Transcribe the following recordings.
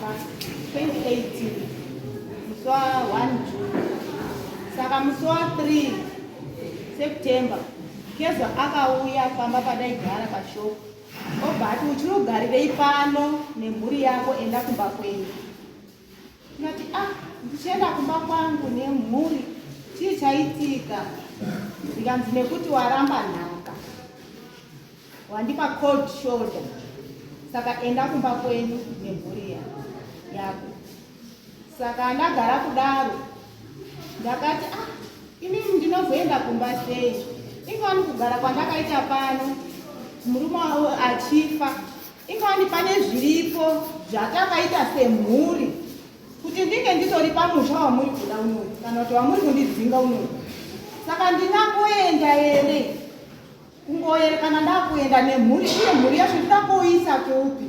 akafa 2018 musi wa 1 June. Saka musi wa 3 September Kezo akauya pamba pandaigara pashop obva ati uchirugarirei pano nemhuri yako enda kumba kwenyu. Ndikati ah ndichienda kumba kwangu nemhuri chii chaitika? Ndikanzi nekuti waramba nhaka. Wandipa cold shoulder saka enda kumba kwenyu nemhuri yako. Saka ndagara kudaro ndakati ah inini ndinozoenda kumba sei? Ingawani kugara kwandakaita pano murume wavo achifa ingawani pane zviripo zvatakaita semhuri kuti ndinge nditori pamusha wamuri kuda unoyu kana kuti wamuri kundidzinga unoyu saka ndingangoenda here Kungoerekana ndakuenda nemhuri uye mhuri yacho ndoda kuiisa kupi?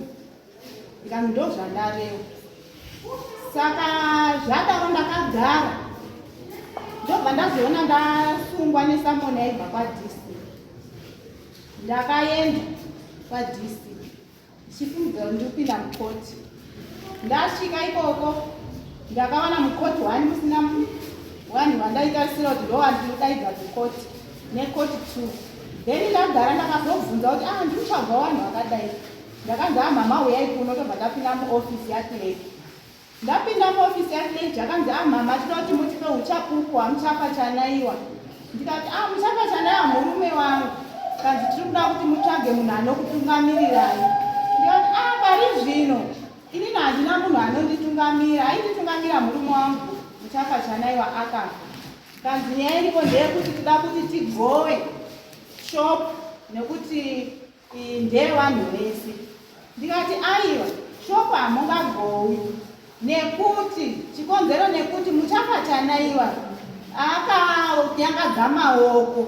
Ndikanzi ndozvandarewa. Saka zvadaro ndakagara ndobva ndazoona ndasungwa nesamoni yaibva kwaDC. Ndakaenda kwaDC. Ndichifungidzira kuti ndiri kupinda mukoti. Ndasvika ikoko ndakawana mukoti one musina vanhu vandaitarisira kuti ndovandinodaidza kukoti nekoti two. Then ndagara ndakazobvunza kuti ah ndiri kutsvaga vanhu vakadai. Ndakanzi ah mama huyai kuno tobva tapinda muofisi yaclerk. Ndapinda muofisi yaclerk zvakanzi ah mama tinoda kuti mutipe uchapupu hwamuchapa chanaiwa. Ndikati ah muchapa chanaiwa murume wangu. Kanzi tiri kuda kuti mutsvage munhu anokutungamirirai. Ndikati ah pari zvino inini handina munhu anonditungamira ainditungamira murume wangu muchapa chanaiwa akafa. Kanzi nyaya iripo ndeyekuti tida kuti tigowe shop nekuti Iyi ndeyevanhu vese. Ndikati aiwa, shop hamungagowi nekuti chikonzero nekuti muchafa chanaiwa akanyangadza maoko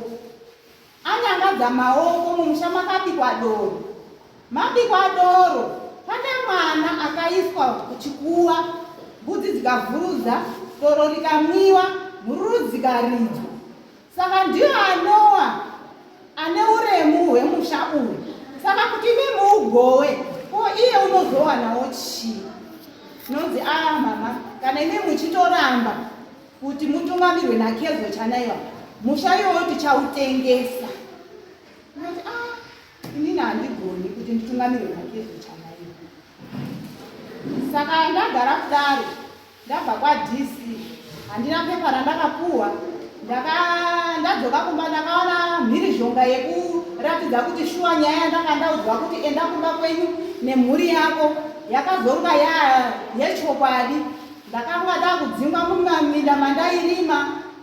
anyangadza maoko mumusha makabikwa doro mabikwa doro pane mwana akaiswa kuchikuwa mbudzi dzikavhurudza doro rikamwiwa mhururu dzikaridzwa Saka ndiyo anowa ane uremu hwemusha uyu. Saka kuti imi muugowe, ko iye unozowanawo chii? Tinonzi a ah, mama, kana imi muchitoramba kuti mutungamirwe naKezo Chanaiwa, musha iwoyo tichautengesa. Ndinoti a ah, inini handigoni kuti nditungamirwe naKezo Chanaiwa. Saka ndagara kudaro Ndabva kwaDC handina pepa randakapuhwa ndadzoka kumba ndakaona mhirizhonga yekuratidza kuti shuwa nyaya yandanga ndaudzwa kuti enda kumba kwenyu nemhuri yako yakazonga yechokwadi ndakanga ndakudzingwa mumaminda mandairima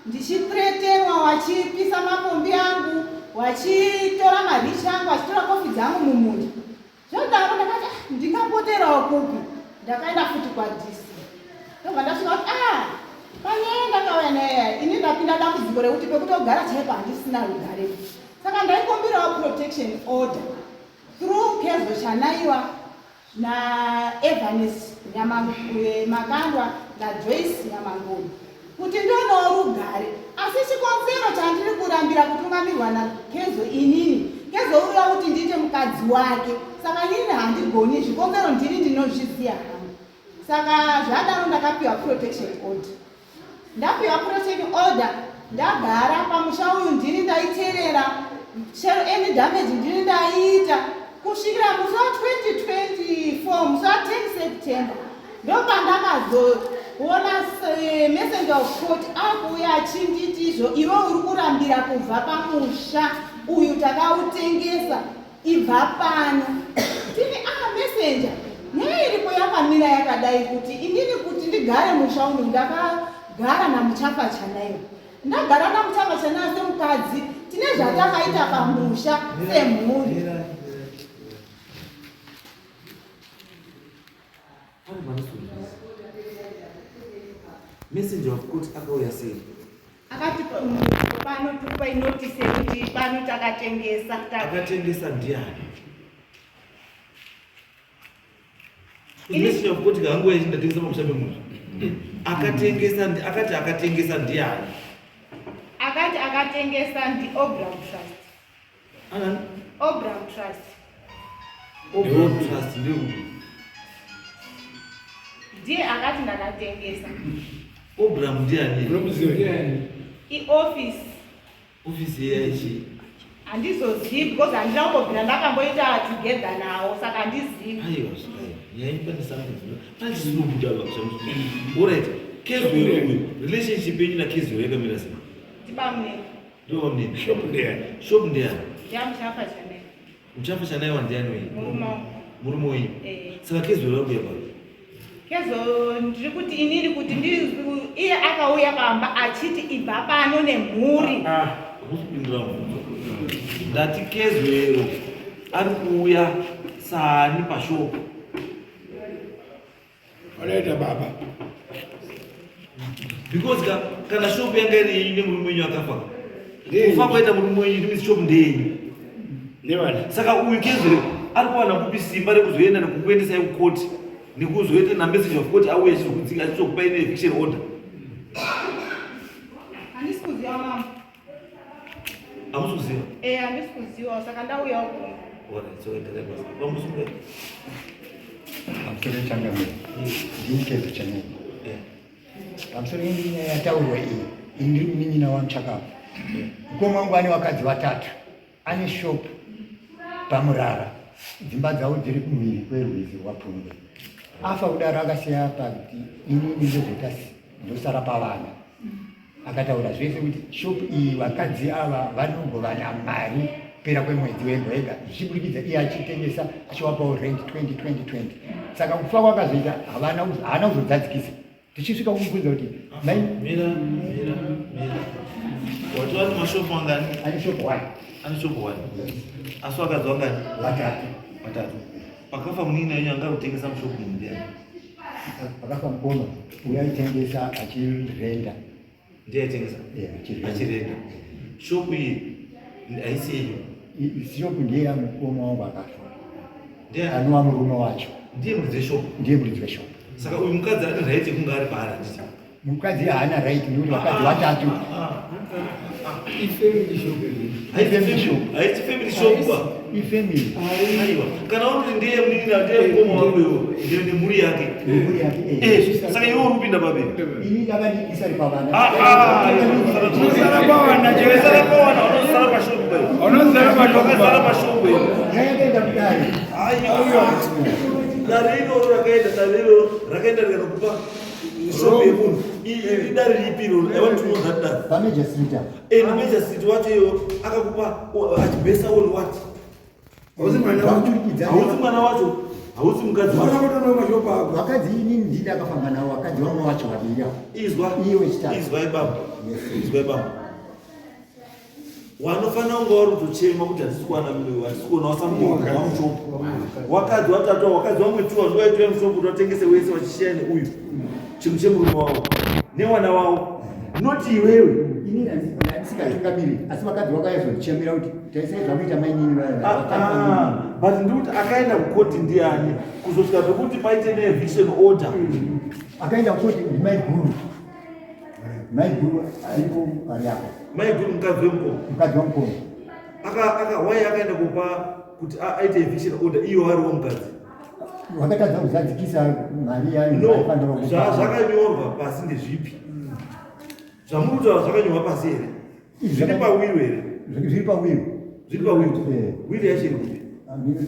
ndichitretenwa wachipisa mapombi angu wachitora marichi angu wachitora kofi dzangu mumunda Zvadaro ndakati ah, ndingapoterawo kupi? Ndakaenda futi kwaDC. Ndobva ndasvika kuti ah, panyaya ndakauya naye ini ndapinda dambudziko rekuti pekutogara chaipo handisina rugare. Saka ndaikumbirawo protection order through Kezo Chanaiwa naEvanes Makandwa naJoyce Nyamangoni. kuti ndionawo rugare asi chikonzero chandiri kurambira kutungamirwa nakezo inini kezo urira kuti ndiite mukadzi wake saka inini handigoni zvikonzero ndini ndinozviziva hangu saka zvadaro ndakapiwa protection order ndapiwa protection order ndagara pamusha uyu ndini ndaiterera chero any damage ndini ndaiita kusvikira musi wa 2024 musi wa 10 september Ndopandakazoona eh, messenger of court akuuya achinditi izvo iwe uri kurambira kubva pamusha uyu takautengesa ibva pano. Tini ah messenger nyaya iripo yakamira yakadai kuti inini kuti ndigare musha uno ndakagara namuchafa chanaiwa ndagara namuchafa chanaiwa semukadzi tine zvatakaita pamusha semhuri. Pane panosungisa. Messenger of court akauya sei? Akati pano tupai notice yekuti pano takatengesa. Akatengesa ndiani? Messenger of court kaanguya ichindatengesa pamusha pemunhu. Akatengesa akati akatengesa ndiani? Akati akatengesa ndi Obram Trust. Anani? Obram Trust. Obram Trust ndiyo. Ndiye akati ndakatengesa. Obram ndiani? Unomuziva ndiani? Ioffice. Office yaichi. Handizozivi because handina kumbobvira ndakamboita together nawo saka handizivi. Aiwa zvikai. Nyaya pane something. Pane chisinobuda apa kushamisa. Alright. Kezwero uyu. Relationship yenyu na Kezwero yakamira sei? Tibamnini. Ndobamnini. Shop ndiyani? Shop ndiyani? Ndiyamuchafa chanai. Muchafa chanaiwa ndiani uyu? Murume wangu. Murume wenyu. Eh. Saka Kezwero akuya papi? Kezo ndiri kuti inini kuti iye akauya pamba achiti ibva pano nemhuri. Ah, kupindura mubvunzo. Ndati Kezwero ari kuuya saani pashopu. Wanaita baba. Because ka, kana shop yanga iri yenyu nemurume wenyu akafa. Kufa kwaita murume wenyu ndimi shop ndeyenyu. Nevana. Saka uyu Kezwero ari kuwana kupi simba rekuzoenda nekukuendesai kukoti nekuzoita namessage of court auya achizokudzinga achizokupai neeviction order. Handisi kuziva mama. Hamusi kuziva? Eh, handisi kuziva saka ndauyawo kuno. Alright, so garai pasi. Vamusunga. Pamusoro changamire, ndini Kezo Chanene. Pamusoro yenyaya yataurwa iyi, ini ndiri munin'ina waMuchakabvu. Mukoma wangu ane vakadzi vatatu, ane shop paMurara, dzimba dzavo dziri kumhiri kwerwizi rwaPungwe. Afa kudaro akasiya pakuti inini ndozoita ndosara pavana. Akataura zvese kuti shop iyi vakadzi ava vanogovana mari kupera kwemwedzi wega wega zvichiburikidza iye achitengesa achiwapawo rent 20 20 20. Saka kufa kwakazoita haana kuzodzadzikisa. Tichisvika kumubvunza kuti mai Mira, mira, mira. Wati wati mashopu angani? Ane shop one. Ane shop one. Asi vakadzi vangani? Vatatu. Vatatu. Pakafa munin'ina wenyu anga kutengesa mushopu munhu ndiani? Pakafa mukoma uyo aitengesa achirenda. Ndiye aitengesa? Yeah, achirenda. Achirenda. Shopu iyi haisi yenyu? Shopu ndiye yamukoma wangu akafa. Ndiye anova murume wacho. Ndiye muridzi weshopu? Ndiye muridzi weshopu. Saka uyu mukadzi ane right yekunge ari paari handiti? Mukadzi haana right nekuti vakadzi vatatu. Ifamily shop. Haisi shop. Haisi family shop ba. Ifamily. Aiwa. Kana uri ndiye munin'ina ndiye mukoma wako iwe ndiye nemhuri yake. Nemhuri yake. Eh, saka iwe uri kupinda papi? Ini ndakandisari pavana. Ah ah. Unosara pavana chete. Unosara pavana, unosara pashop ba. Unosara pashop. Wakasara pashop iwe. Nyaya yakaenda kudare. Aiwa. Dare iroro rakaenda, dare iroro rakaenda rikanokupa shop yemunhu. Idare ripi iroro? I want to know that dare. PaMajor Street apa. Eh, Major Street wacho iyo akakupa achibesa on what? Hausi mwana wacho. Hausi mwana wacho. Hausi mukadzi wacho. Wakakutoona mashopu ako. Vakadzi inini ndini akafamba navo vakadzi vamwe vacho vaviri ava. Izwa. Iye wechitatu. Izwa ibaba. Izwa ibaba. Wanofanira kunge wari kutochema kuti hatisi kuwana hatisi kuona wasamukoma wamushopu. Wakadzi watatu wakadzi vamwe tu vandovaitwa mushopu kuti vatengese wese vachishiya neuyu. Chinhu chemurume wavo newana wavo. Not iwewe. Inini handisikatungamiri asi vakadzi vakaizochemera kuti taisai zvakuita mainini vaya. But ndikuti akaenda kukoti ndiani kuzosvika pekuti paite neeviction order. Akaenda kukoti ndimaiguru. Maiguru aripo ari apa. Maiguru mukadzi wemukoma. Mukadzi wemukoma. Aka why akaenda kupa kuti aite eviction order iyo ariwo mukadzi. Wakatadza kuzadzikisa mari yayo. No, zvakanyorwa pasi ndezvipi? Zvamuri kutaura zvakanyorwa pasi here? Zviri pawiri here? Zviri pawiri. Zviri pawiri. Wiri yacho iri kupi?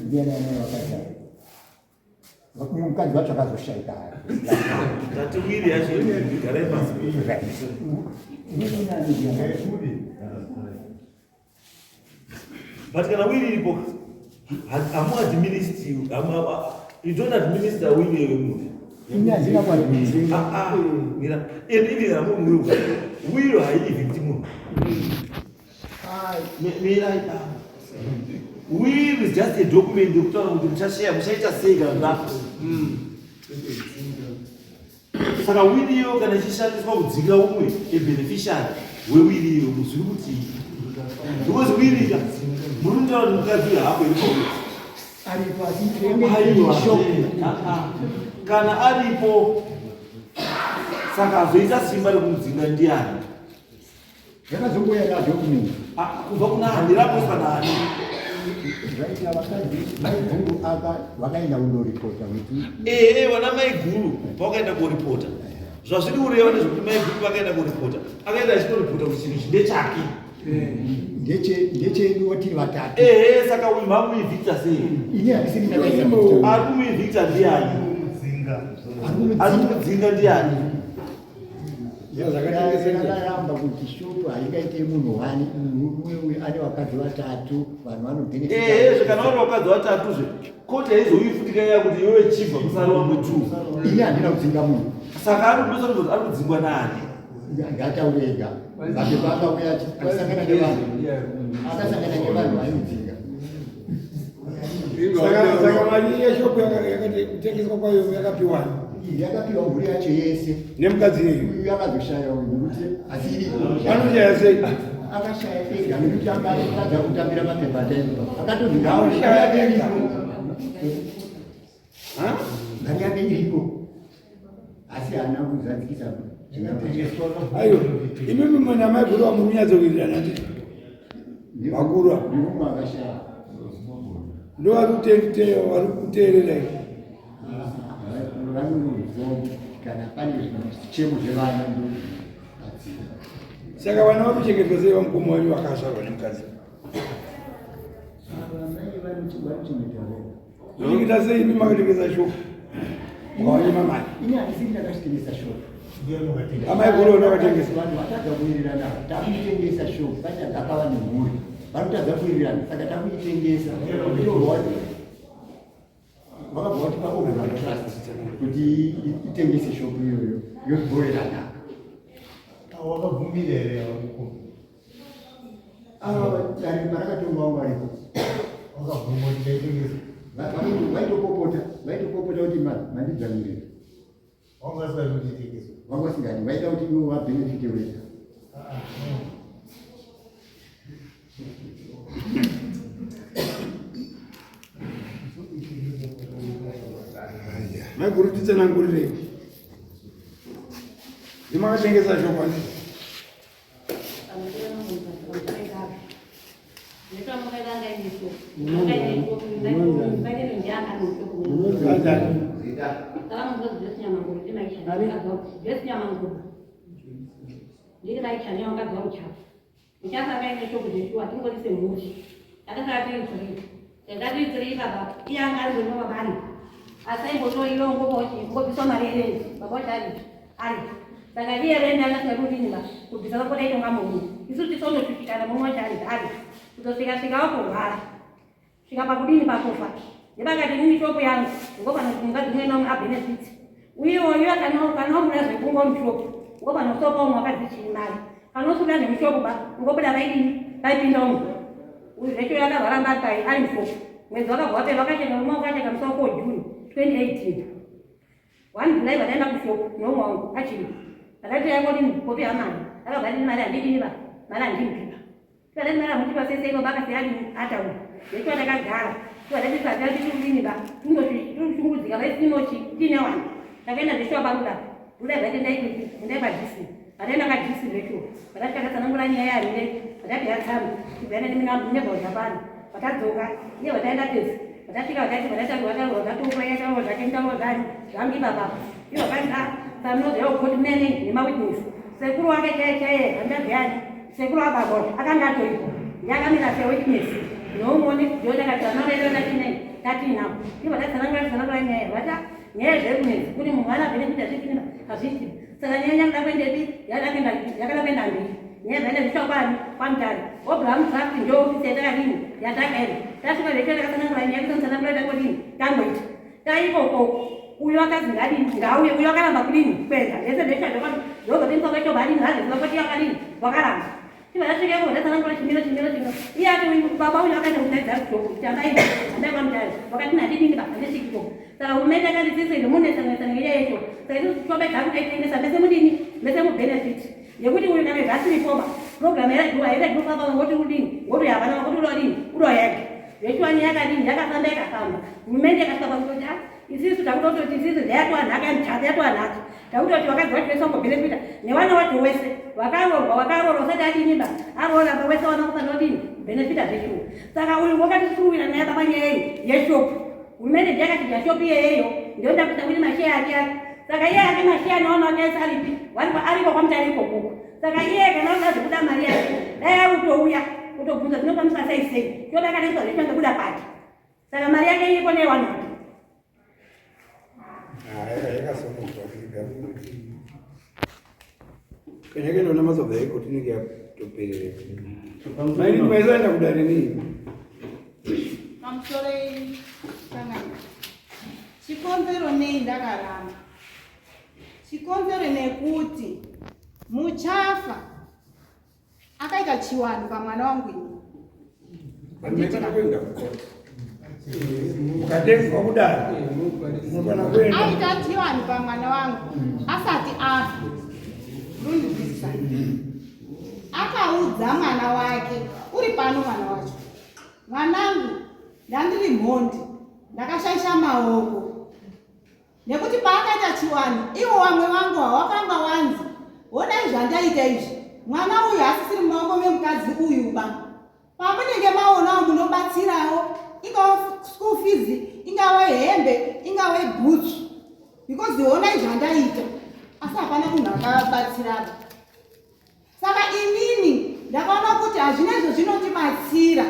Ndiani ane vakadzi ava? Mukadzi wacho akazoshaika. Tati wiri yacho iri kupi? Garai pasi. But kana wiri iripo, hamu administer, you don't administer wiri yemunhu. Ini handina kuadminister. Ah, ah, mira. And even hamu wiri, wiri haievicti munhu. Mira ipapo. Will is just a document yekutaura kuti muchashare, muchaita sei kana ndafa. Saka will iyo kana ichishandiswa kudzinga umwe a beneficiary wewiri iyo zviri kuti because will ika muri kutaura kuti mukadzi uyu haapo iri pauri. Aripo asi Aiwa, kana aripo saka azoita simba rekumudzinga ndiani? Yakazongouya nadocument. Kubva kuna ani? Raposwa naani? Zvaita vakadzi maiguru aka vakaenda kundoripota kuti Ehe, vana maiguru vakaenda koripota. Zvazviri kureva ndezvekuti maiguru vakaenda koripota, akaenda achitoripota kuti chinhu ichi ndechake. Ndechedu watiri vatatu. Ehe, saka uyu mamuivhikta sei? Ini handisiri ndakaisa Victor. Ari kumuivhikta ndiani? Ari kumudzinga ndiani? Yakaramba kuti shopu haingaite munhu wani, murume uyu ane vakadzi vatatu, vanhu vanobhenefita. Ehe, kana vari vakadzi vatatuzve, koti haizouyi futi kanyaya kuti iwewe chibva musari wamwe two. Ini handina kudzinga munhu. Saka ari kudosa kuti ari kudzingwa naani? Ngataure ega. Mapepa akauya achisangana nevanhu, akasangana nevanhu vaimudzinga. Saka mari yeshopu yakatengeswa kwayo yakapiwani? Yakapiwa mhuri yacho yese. Nemukadzi iyeyu? Uyu akazoshaya uyu nekuti asi iriko. Anoshaya sei? Akashaya ega nekuti anga atadza kutambira mapepa ataimupa. Akatoti Anoshaya ega. Mari yake iriko asi haana kuzadzikisa. Aiwa, imimi mwana maiguru wamuri kunyatsokuitirana ndi vakuru ava. Ndiumwe akashaya. Ndo vari kuteerera ivo. Vanongonzwa kana pane zvichemo zvevana ndobatsira. Saka vana vari kuchengetwa sei vamukoma wenyu vakazvarwa nemukadzi? Ava mai vanoti vanochengeta vega. Kuchengeta sei imi makatengesa shopu mukawanyima mari? Ini handisiri ndakachitengesa shopu. Amai guru vakatengesa. Vanhu vatadza kuwirirana, takuitengesa shopu, pane akava nemhuri vanotadza kuwirirana, saka takuitengesa. Vakabva vatipa overall trust kuti itengese shopu iyoyo yogovera nhaka. Wakabvumira here mukoma? Ava dare parakatongwa wangu ariko. Wakabvuma kuti ndaitengesa? Vaitopopota kuti mandidzvanyirira. Wanga usingadi kuti itengeswe? Vanga vasingadi, vaida kuti ivo vabhenefite vega. Maiguru, titsanangurirei, ndimakatengesa shopu ani? Anzani? Ndiri maichani wakadzi wamuchafu muchafu akaine shopu zveshuwa, tingori semhuri takasara tiri three, tanga tiri three baba. Iye anga ari murimo baba ari, asi aimbotoiwe ngobviswa mari yerendi baba wacho ari ari. Saka iye rendi anga asingadi kudini ba kubvisa, vakota itonga murume, isu tisondosvikana murume wacho ari ari kutosvika svika wakurwara, svika pakudini, pakufa. Ndepakati inini shopu yangu ngopano kuti mukadzi umwe naumwe abhenefiti, uyewo iwe kana wabuda zvekungo mushopu ngopano sopa umwe wakadzi chii mari, kana usikuda zvemushopu ba ngobuda. Vaidini, vaipinda umwe uyu zvecho yakarwara ari ari mushopu. Mwedzi wakabva wapera, wakacheka umwe, wakacheka musi wako June 2018, 1 July vataenda kushopu noumwe wangu achiri. Vakati yangodini kopi yamari, akabva atini mari handidini ba, mari handimpipa. Tikadati mari hamutipa sese ivo bakasi adini ataura zvecho. Takagara tikadati tidini ba tungoshungurudzika vaisinochi tiine wani. Takaenda zveshuwa paruda ruda vaiti ndai paDC. Vataenda kaDC zveshuwa, vakati takatsanangura nyaya yarire, vakati yatsama tibvaenda nebva Japan. Vakadzoka iye, vataenda tese, vatasvika vakati vatataura vatatoura yataura zvake mutauro zvani zvangu ipapa. Ivo vakanzi samunoziva kukoti mene nemawitness, sekuru wake chaiye chaiye, hanzvadzi yani sekuru wababa akanga atoripo, yakamira sewitness noumone. Ndo takatsanangura tatinei tatinavo ivo tatsanangura tsanangura nyaya vata nyaya zvekunetsa kuti munhu ana benefit azvitina hazviiti. Saka nyaya yakuda kuendepi? Yakada kuenda mberi nyaya zvaenda zvisva kwani kwaMutare Abraham Trust, ndo ofisi yatakadini yatakaenda. Tasvika zvecho takatsanangura nyaya, kutsanangura tangodini tangoita taikoko. Uyo akazi ngadini ngauye, uyo akaramba kudini kuenda zvese zvesha zvozotengeswa kwacho badini hazvezi wakadini wakaramba. Tibva tasvikepo tatsanangura chimiro chimiro chimiro. Iye ati baba uyo akaenda kudaidza kushoko kuti amai andai kwaMutare, wakati handidini ba handisvikiko. Saka hurumende yakanditsise munetsanetsana ngenyaya yecho. Saka isusu tobedza kudaitengesa mese mudini mese mubenefit yekuti uyu kana zvasiripoba program yairediwa ngoti udini ngoti havana ngoti udodini udoyega zvechiwani yakadini yakafamba yakafamba. Hurumende yakasvika pakuti a Isisu takutoti isisu yatova nhaka yemuchato yatova nhaka. Takutoti vakadzi vacho vese vangobhenefita nevana vacho wese vakaroorwa vakaroorwa usati adini ba aroora ba wese wana kufanira kudini benefita zveshuwa. Saka uyu wakatisuwira naye baba nyaya iyi yeshopu. Hurumende ndiye yakachidya shopu iyeyeyo ndiyo ndakuita kuti masheya ake ake. Saka iye ake masheya newana wake ese aripi ariko kwamutare ikoko. Saka iye kana usina zvekuda mari yake dai ari kutouya kutobvunza zvinofambisa sei sei choda akatengeswa zveshuwa ngekuda kwake. Saka mari yake iripo newana wake. Kana yakaenda kuna masobva eko tinenge yatoperera. Maini maizoenda kudare nei? Pamusoro sangano. Chikonzero nei ndakaramba? Chikonzero nekuti muchafa akaita chiwanhu pamwana wangu ini. Ukatengwa kudaro unofana kuenda. Aita chiwanhu pamwana wangu asati afa. Rundibvisa. Akaudza mwana wake uri pano mwana wacho. Mwanangu ndandiri mhondi ndakashaisha maoko. Nekuti paakaita chiwanhu ivo wamwe vangu hawakanga wanzi honai zvandaita izvi mwana uyu haasisiri mumaoko memukadzi uyu ba pamunenge maonawo munobatsirawo ingava school fees ingava hembe ingave bhutsu because honai zvandaita asi hapana munhu akabatsiraba Saka inini ndakaona kuti hazvina izvo zvinotibatsira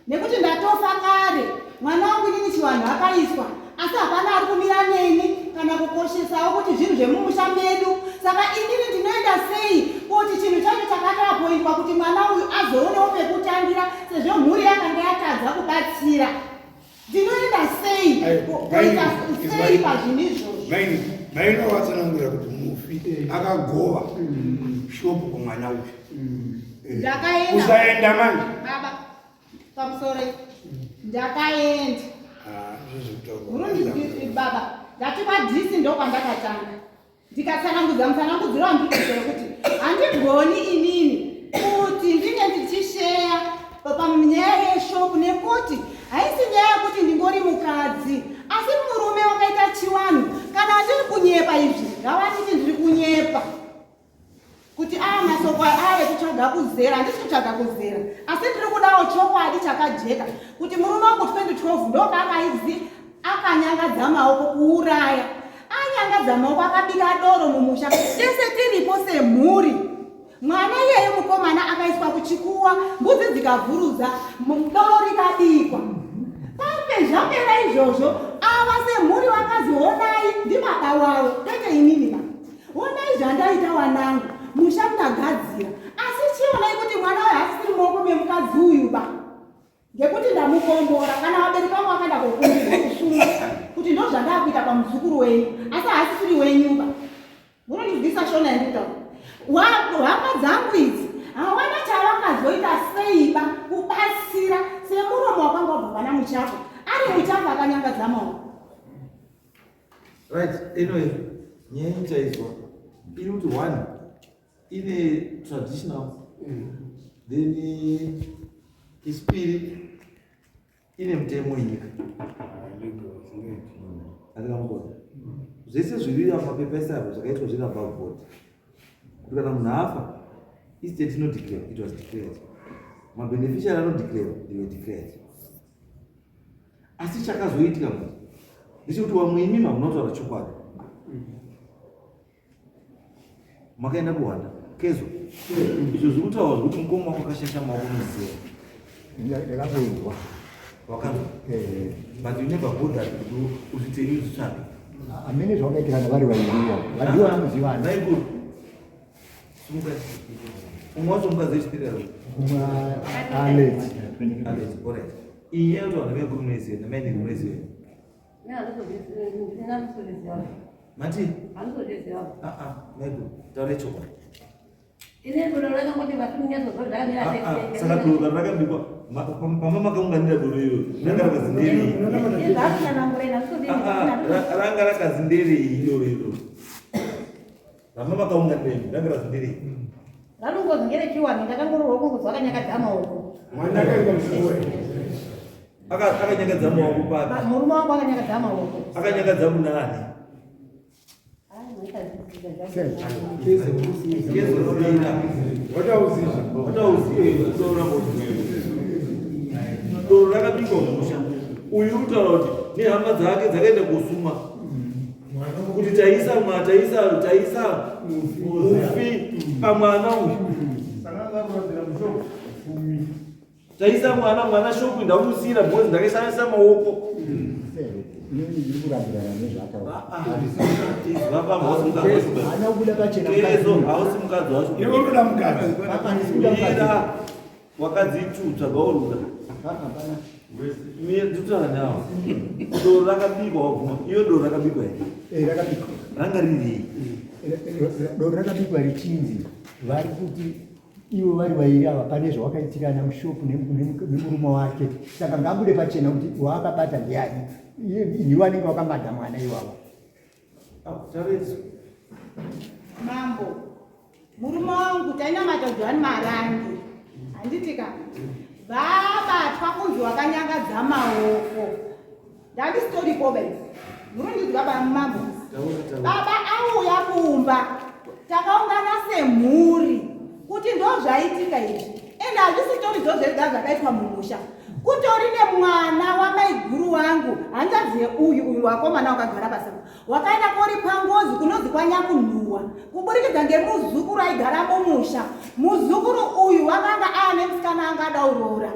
nekuti ndatofa kare mwana wangu inini chivanhu akaiswa asi hapana ari kumira neni kana kukoshesawo kuti zvinhu zvemumusha medu saka inini ndinoenda sei kuti chinhu chacho chakatoapoindwa kuti mwana uyu azoonewo pekutangira sezvo mhuri yakanga yatadza kubatsira ndinoenda sei kuita sei pazvinhu izvozvo maino watsanangura kuti mufi akagova shopu kumwana uyu ndakaenda usaenda manje baba pamusoro ndakaenda murundi baba ndati kwadhisi ndokwandakatanga ndikatsanangudza mutsanangudziro wandikuita wekuti handigoni inini kuti ndinge ndichisheya panyaya yeshopu nekuti haisi nyaya yekuti ndingori mukadzi asi murume wakaita chiwanhu kana ndiri kunyepa izvi ngavanditi ndiri kunyepa kuti aya masoko aya ekutsvaga kuzera handisi kutsvaga kuzera asi ndiri kudawo chokwadi chakajeka kuti murume wangu 2012 ndopaakaizi akanyangadza maoko kuuraya anyangadza maoko akabika doro mumusha tese tiripo semhuri mwana iyeye mukomana akaiswa kuchikuwa mbudzi dzikavhurudza doro rikabikwa pape zvapera izvozvo ava semhuri vakazi honai ndibaba wavo kwete inini ba Honai zvandaita wanangu, musha ndagadzira. Asi chionai kuti mwana uyu haasisiri mumaoko memukadzi uyu ba. Ngekuti ndamukombora kana vabereki vangu vakaenda kokumbirwa kusunga kuti ndozvandakuita pamuzukuru wenyu asi haasisiri wenyu ba. Munondibvisa shona yandikutaura. Hama dzangu idzi hawana chavakazoita seiba kubatsira semuromo wakanga wabva pana muchafa ari muchafa akanyangadza maoko. Right, anyway, nyaya ichaizwa iri kuti one ine traditional then ispiri ine mutemo wenyika atingamukona zvese zviri mapepa ese apo zvakaitwa zviri above board kuti kana munhu afa estate inodeclare it was declared mabeneficiary anodeclare they were declared asi chakazoitika manje ndechekuti wamwe imimi hamuna kutaura chokwadi makaenda kuhwanda kezo izvo zviri kutaurwa zvekuti mukoma wako akashasha maoko muziva ndakangoinzwa wakanzwa eh. but you never bothered kuti uzvitei uzvitsvake amene zvawakaitirana vari vairiwa vandiwo vanozivana maiguru Umwe wacho mukadzi wechipiri ari umwe Alex. Alex, alright. Iyi nyaya yekuti vanhu vekuru munoiziva namainini munoiziva. Mati? Ah ah, maiguru, taura chokwadi. Ah, ah, saka doro rakabikwa pamba makaunganira doro iro ranga rakazi nderei ah, ah, ranga rakazi nderei doro iro Vamwe vakaunganira imi ranga razindirei. Ranongozi ngerechiwani ndakangorohwa kungozwa kanyangadza maoko. Mwana akaita musuwe. Akanyangadza maoko papi? Murume wangu akanyangadza maoko. Akanyangadza munani? Doro rakabikwa musha uyu kutaura kuti nehama dzake dzakaenda kosuma kuti taisa taisa taisa mufi pamwana uyu Taisa mwana mwana shopu ndamusira because ndakaishandisa maoko. Hausi mukadzi wacho. Iwe unoda mukadzi. Mira wakadzitutsva gauruda. Mira nditaura nawo. Doro rakabikwa wabvuma. Iyo doro rakabikwa here? Eh, rakabikwa. Ranga riri. Doro rakabikwa richinzi vari kuti Ivo vari vairi ava pane zvawakaitirana mushop nemurume wake saka ngaabude pachena kuti waakabata ndiani ndiwo anenge wakamada mwana iwawa. Mambo, murume wangu tainamata Johani Marange handiti ka vabatwa kunzi wakanyangadza maoko ndandisitoripo benzi murundidzi baba mambo baba auya kumba takaungana semhuri kuti ndozvaitika izvi ende hazvisitori zvo zvega zvakaitwa mumusha kutori nemwana wamaiguru wangu hanzvadzi yeuyu uyu wakomana wakagara pasi wakaenda koripa ngozi kunozi kwanyakunhuwa kuburikidza ngemuzukuru aigara mumusha muzukuru uyu wakanga aane musikana anga ada uroora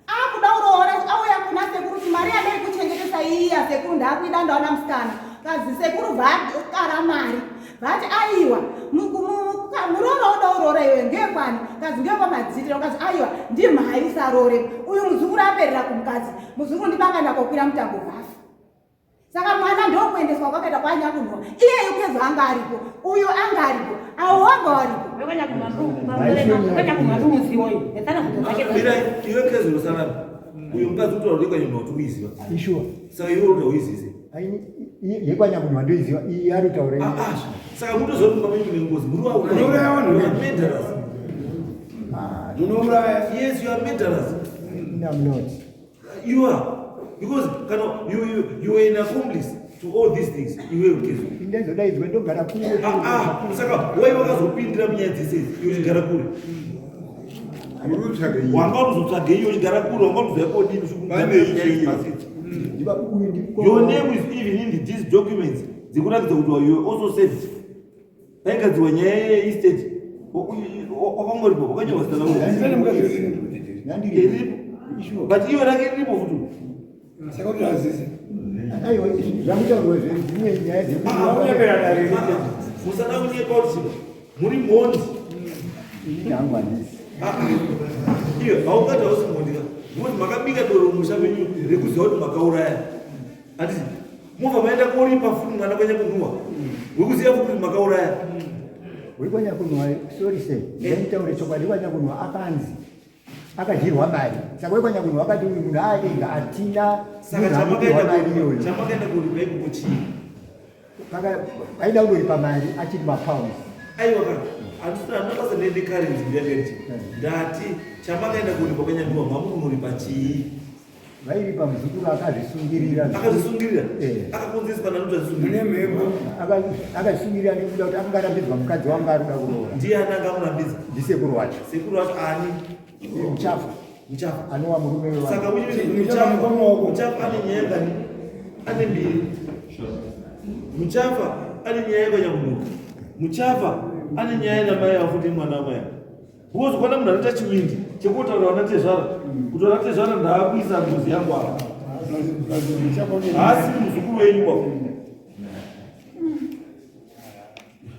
Akuda kuroora auya kuna sekuru kuti mari yandai kuchengetesa iya sekuru ndakuida ndaona musikana kazi sekuru vakara mari vati aiwa muroora uda kuroora iwe ngekwani kazi ngekwamadzitira kazi aiwa ndimhai usaroore uyu muzukuru aperera kumukadzi muzukuru ndibakaenda kokwira mutambo vafa saka mwana ndokuendeswa kwakaita kwanyakunhuwa iyeyu kezo anga aripo uyu anga aripo awo wanga waripo iwe kezo unosanana uyu mukadzi kutaura kuti kwanyakunhuwa kuti uiziva ishuwa saka iwe unoda uizive yekwanyakunhuwa ndoiziva iyi aritaura ah, ah. saka mutoziva kuti mamenyu nengozi muri wauraya vanhu murderers ah, munouraya yes you are murderers I'm not You are because kana you you you were an accomplice to all these things iwe ukezo. Ndazodaidzwa ndogara kure. Ah ah saka wai wakazopindira munyaya dzese idzi iwe uchigara kure. Wanga unozotsvaga iyo uchigara kure wanga unozoya kodini Your name is even in the, these documents dzikuratidza kuti you were also saved. Paigadzirwa nyaya yeestate wakangoripo wakanyorwa zita rako. Iripo. But iwe rake riripo futi. Saka kuti azise. Aiwa zvakutaurwa zvedzimwe nyaya dzekunyepera dare. Musada kunyepa kuti muri mhondi. Ini hangu handisi. Iwe haungati hausi mhondi ka. Because makabika doro musha menyu rekuziva kuti makauraya. Handiti mobva maenda koripa futi mwana kwanyakunhuwa wekuziva futi kuti makauraya wekwanyakunhuwa sorry sir ndaitaure chokwadi kwanyakunhuwa akanzi akadyirwa mari saka wekwanyakunhuwa akati uyu munhu aenga hatina saka chamakaenda kuripa ikoko chii aida kundoripa mari achiri mapounds aiwa ka handisina handina basa necurrency ndiyakati ndati chamakaenda kuripa kwanyakunhuwa mamukunoripa chii Vairipa muzukuru akazvisungirira. Akazvisungirira? Eh. Akakonzeswa nani kuti azvisungirire? Mune mhepo. Akazvisungirira nekuda kuti akanga arambidzwa mukadzi wanga ari kuda kuroora. Ndiani anga amurambidza? Ndisekuru wacho. Sekuru wacho ani? Eh, Muchafa. Muchafa. Anova murume wevanhu. Saka Muchafa, Muchafa ane nyaya ngani? Ane mbiri. Muchafa ane nyaya yekanyamunuka. Muchafa ane nyaya namai avo futi mwana wamai. Because kwana munhu anoita chivindi chekutaura vana tezvara kuti vana tezvara ndaakuisa ngozi yangu apa. Haasi muzukuru wenyu kwa.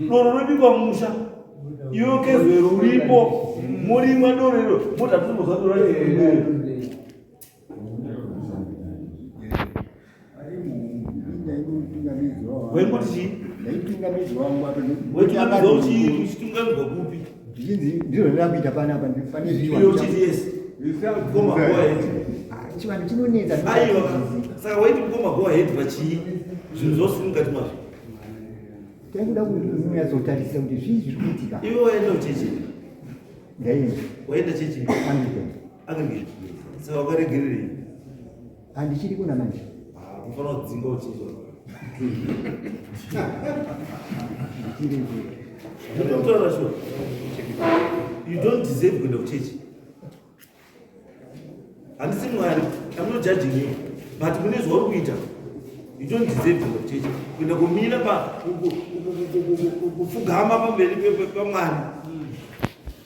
Doro robikwa mumusha. Iwe kezwero uripo morimwa doro iro moti hatisimbozwa doro racho. Waingoti chii? Ndaitungamidzwa wangu apo. Waitungamidzwa uchitungamidzwa kupi? Zvichinzi ndizvo zvandava kuita panapa pane zviwa. Iwe uchiti yes. Mukoma go ahead. Ah, chivanhu chinonetsa. Aiwa. Saka waiti mukoma go ahead pachii? Zvinhu zvose mukati mazvo. Taikuda kunyatsotarisa kuti zvii zviri kuitika. Iwe waenda uchechi? Ndaenda. Waenda chechi? Anglican. Anglican. Saka wakaregererei? Handichiri kuna manje. Ah, unofanira kudzinga uchizwa. Ndichiri. Ndinotaura sure. You don't deserve kuenda kuchechi. Handisi Mwari, I'm not judging you. But mune zvauri kuita. You don't deserve kuenda kuchechi. Kuenda kumira pa kupfugama pamberi paMwari.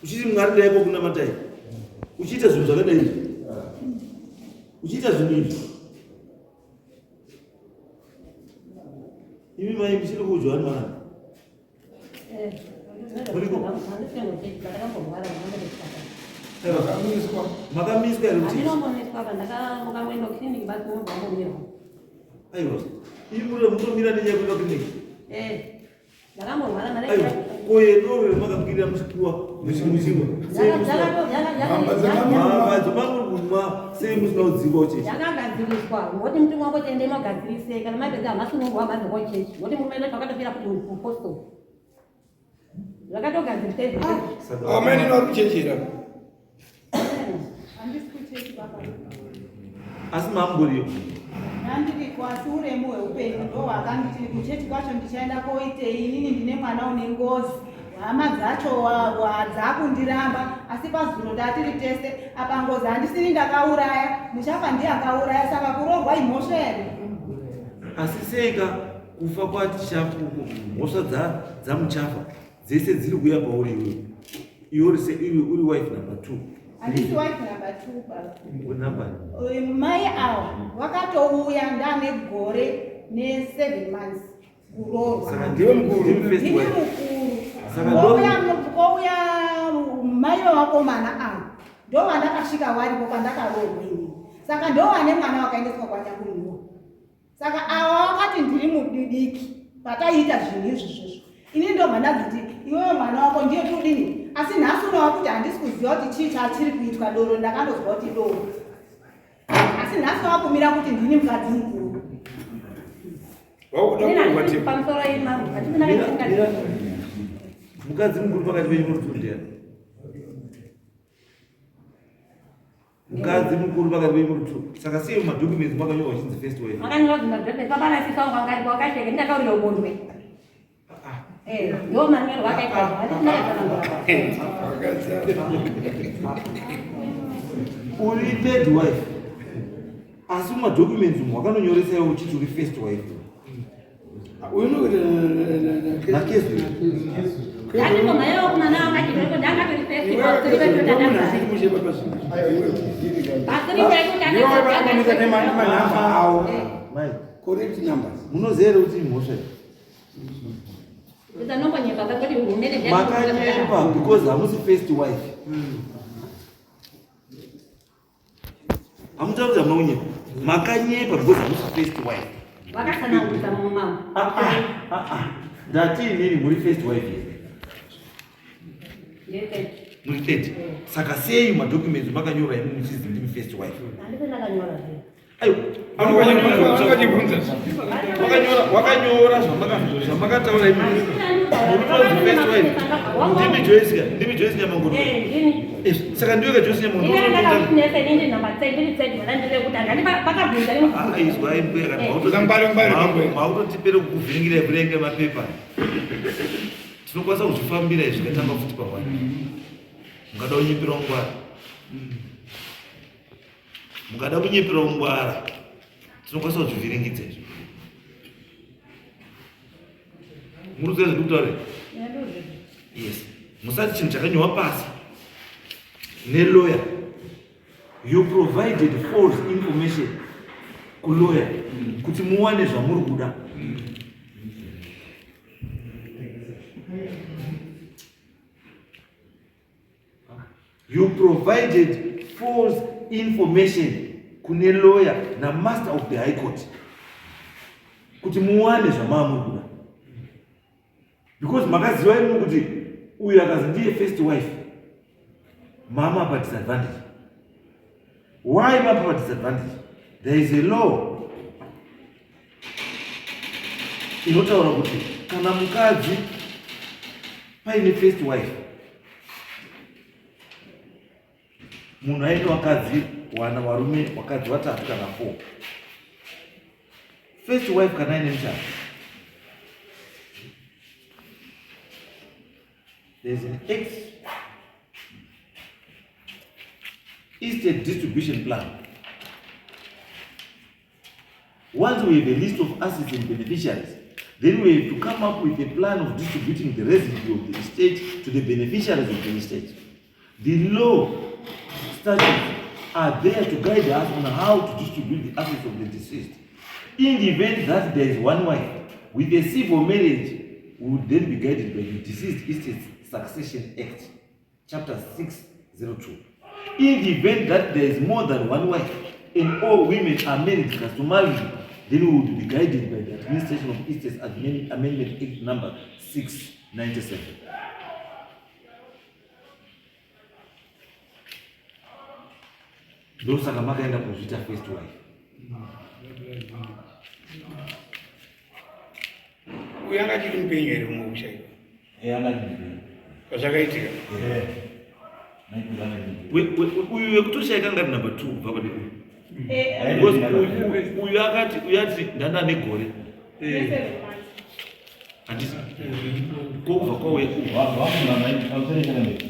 Uchiti Mwari dai kokunamatai. Uchiita zvinhu zvakadai izvi. Uchiita zvinhu izvi. Imi mai muchiri kudya vanhu vanani. Muriko? Makamiswa here kuti? Aiwa. Imi muri mutomira nenyaya yekuenda kuclinic. Aiwa. Ko yedoro yamakakwirira muchipiwa muchimwa. Mhamba dzamuri kumwa sei musina kudzingwa kuchechi? Yakagadziriswa ngoti mutumwa wako tiende magadzirise kana mapedza hamasunungwa mabva kuchechi ngoti murume wedu wakatofira kuti mupostori zvakatogadziriswa izvozvo. Ameni vari kuchechera. Handisi kuchechi baba. Asi mamburiyo. Ndandiriko asi uremu hweupenyu ndo hwakanditi kuchechi kwacho ndichaenda koitei inini ndine mwana une ngozi hama dzacho dzakundiramba asi pazuro ndatiri tese apa ngozi handisini ndakauraya muchafa ndiye akauraya saka kuroorwa imhosva here? Asi seika kufa kwaTichafa uko mhosva dzaMuchafa dzese dziri kuuya pauri iwe iwe uri se iwe uri wife number 2. Handisi wife number 2 baba. Uri number Mai ava vakatouya ndane gore ne 7 months kuroorwa. Saka ndiwe mukuru, ndimi first Ndini wife. mukuru. Saka ndo- Kouya mai vevakomana ava ndo vandakasvika varipo pandakaroorwa inini. Saka ndo vane mwana wakaendeswa kwaNyakuruwa. Saka ava vakati ndiri mudiki pataiita zvinhu izvi zvozvo. Ini ndobva ndazoti iwewe mwana wako ndiye todini, asi nhasi unowa kuti handisi kuziva kuti chii chachiri kuitwa doro, ndakandozwa kuti doro. Asi nhasi wakumira kuti ndini mukadzi mukuru. Wakuda kurohwa tebo. Pamusoro imambo hatina Mira, mira. Mukadzi mukuru pakati penyu muri two ndiani? Mukadzi mukuru pakati penyu muri two. Saka sei mumadocuments makanyorwa chinzi first wife? Makanyorwa mumadocuments baba nasisi wangu angari wakasheka ndakataurira ubondwe. Eh, ndo manyorwa akaitwa hatina Uri third wife. Asi mumadocuments umu wakanonyoresa iwe uchiti uri first wife. Uyu unokuita Nakezwe. Ndandiko mai vakomana vakati ndanga tori first wife tiri Ndomunhu asiri mushe baba zvinhu. Ndiwo vanooneka nemanhamba avo. Mai, Correct numbers. munoziva here kuti imhosva iyi? Ndanombonyepa kuti hurumende Makanyepa because hamusi first wife. Hamutauri kuti hamuna kunyepa. Makanyepa because hamusi first wife. Vakatsanangudza mumambo. Ah, ah, ah, ah. Ndati inini muri first wife here? Muri third. Saka sei madocuments makanyorwa imi muchizi ndimi first wife? Handiko ndakanyora zve. Aiwa. Vanobvunza. Wakanyora wakanyora zvamakataura imi. Muri kutonzi first wife. Ndimi Joyce ka? Ndimi Joyce Nyamangoro. Eh, ndini. Eh, saka ndiwe ka Joyce Nyamangoro. Ini ndakakutinesa inini namba 3 ndiri 3 vana ndiri kuti angani pakabvunza ini. Ah, izwa imbuya kana Zambari, mbari, mbari. mautotipere kukuvhiringira kurenge mapepa. Tinokwanisa kuzvifambira izvi zvikatanga futi pamwe. Mukada kunyepera ungwara. Mukada kunyepera ungwara. Tinokwanisa kuzvivhiringidza izvi. Muri kuziva zvandiri kutaura here? Yes. Musati chinhu chakanyorwa pasi nelawyer. You provided false information kulawyer kuti muwane zvamuri kuda. You provided false information kune lawyer namaster of the high court kuti muwane zvamaa muri kuda. Because makaziva imwe kuti uyu akazi ndiye first wife, mama pa disadvantage. Why mama pa disadvantage? There is a law inotaura kuti kana mukadzi paine first wife, munhu aine vakadzi wana varume vakadzi vatatu kana four. First wife kana aine muchato, there's an ex estate distribution plan. Once we have a list of assets and beneficiaries, then we have to come up with a plan of distributing the residue of the estate to the beneficiaries of the estate. The law statutes are there to guide us on how to distribute the assets of the deceased. In the event that there is one wife with a civil marriage, we would then be guided by the Deceased Estates Succession Act, Chapter 602. In the event that there is more than one wife and all women are married customarily, then we would be guided by the Administration of Estates Amendment Act number 697. Ndosaka makaenda kuzviita first wife. Uyu anga achiri mupenyu here umwe kushaikwa? Eh, anga achiri mupenyu. Pazvakaitika? Eh. Uyu wekutoshaika anga ari number 2 kubva pane uyu. Eh, Because uyu akati uyu ati ndanda negore. Handiti kokubva kwauya uyu.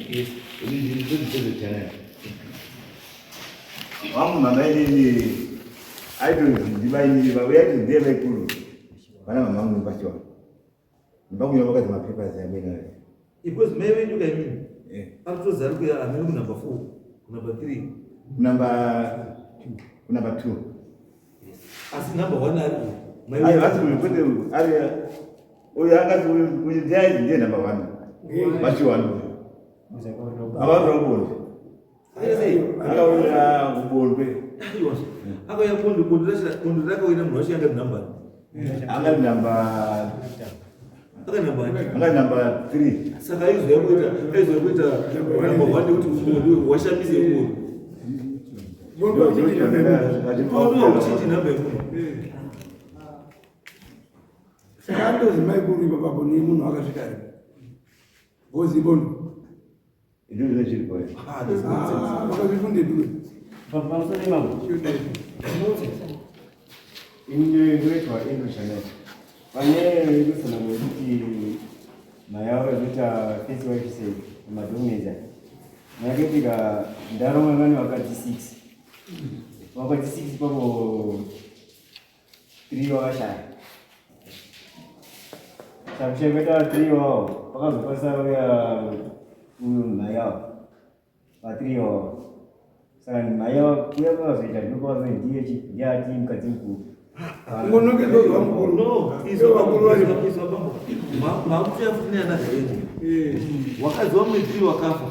Yes. Wangu mama inini aitonzi ndimainini vavo yaiti ndiye maikuru vana mama vangu nepasiwa ndimbakunyora vakadzi mapapers amene Because mai venyu kaimini Eh. arikutozi ari kuya amene kunumber 4 kunumber 3 kunumber 2 asi number 1 ari uyu. Mai ayo venyu. asi uyu kwete uyu ari uyu angati uyu uyu ndiye aizi ndiye number 1 vachiwani uyu avaura kubonde Akaita sei? akaura kubondwe Aiwa. Akauya kondo kondo racho kondo rakauya munhu wacho yanga number. angati number Aka number 1. angati number 3 Saka aizoya kuita aizoya kuita number 1 nekuti uyu washamise uyu. Bondo uchiti namba yemunhu. Bondo uchiti namba yemunhu. Saka andozi maikuru ipapapo nemunhu akasvika aripo. Bozi bondo. Ndizvo zvinochiripo here? Ah, that's nonsense. Ah, wakazvifunde duwe. Pamusoro mambo. Chiodai. Ini ndoitwa Andrew Chanel. Pane yekutsanangura kuti maya yekuita first wife say madocuments aya. Yakaitika ndaroma vane vakadzi 6. Vakadzi 6 ipapo 3 vakashaya. Saka kushaya kwaita 3 wavo pakazokwanisa uya uyu mhai avo pa 3 wavo. Saka mhai avo kuya kwakazoita ndopakazozi ndiye chi ndiye ati mukadzi mukuru. Ungonongedzwa mukuru. No, Ivo vakuru varipo. izwa bambo. Makutoya futi neanother angle. Wakadzi wamwe three wakafa.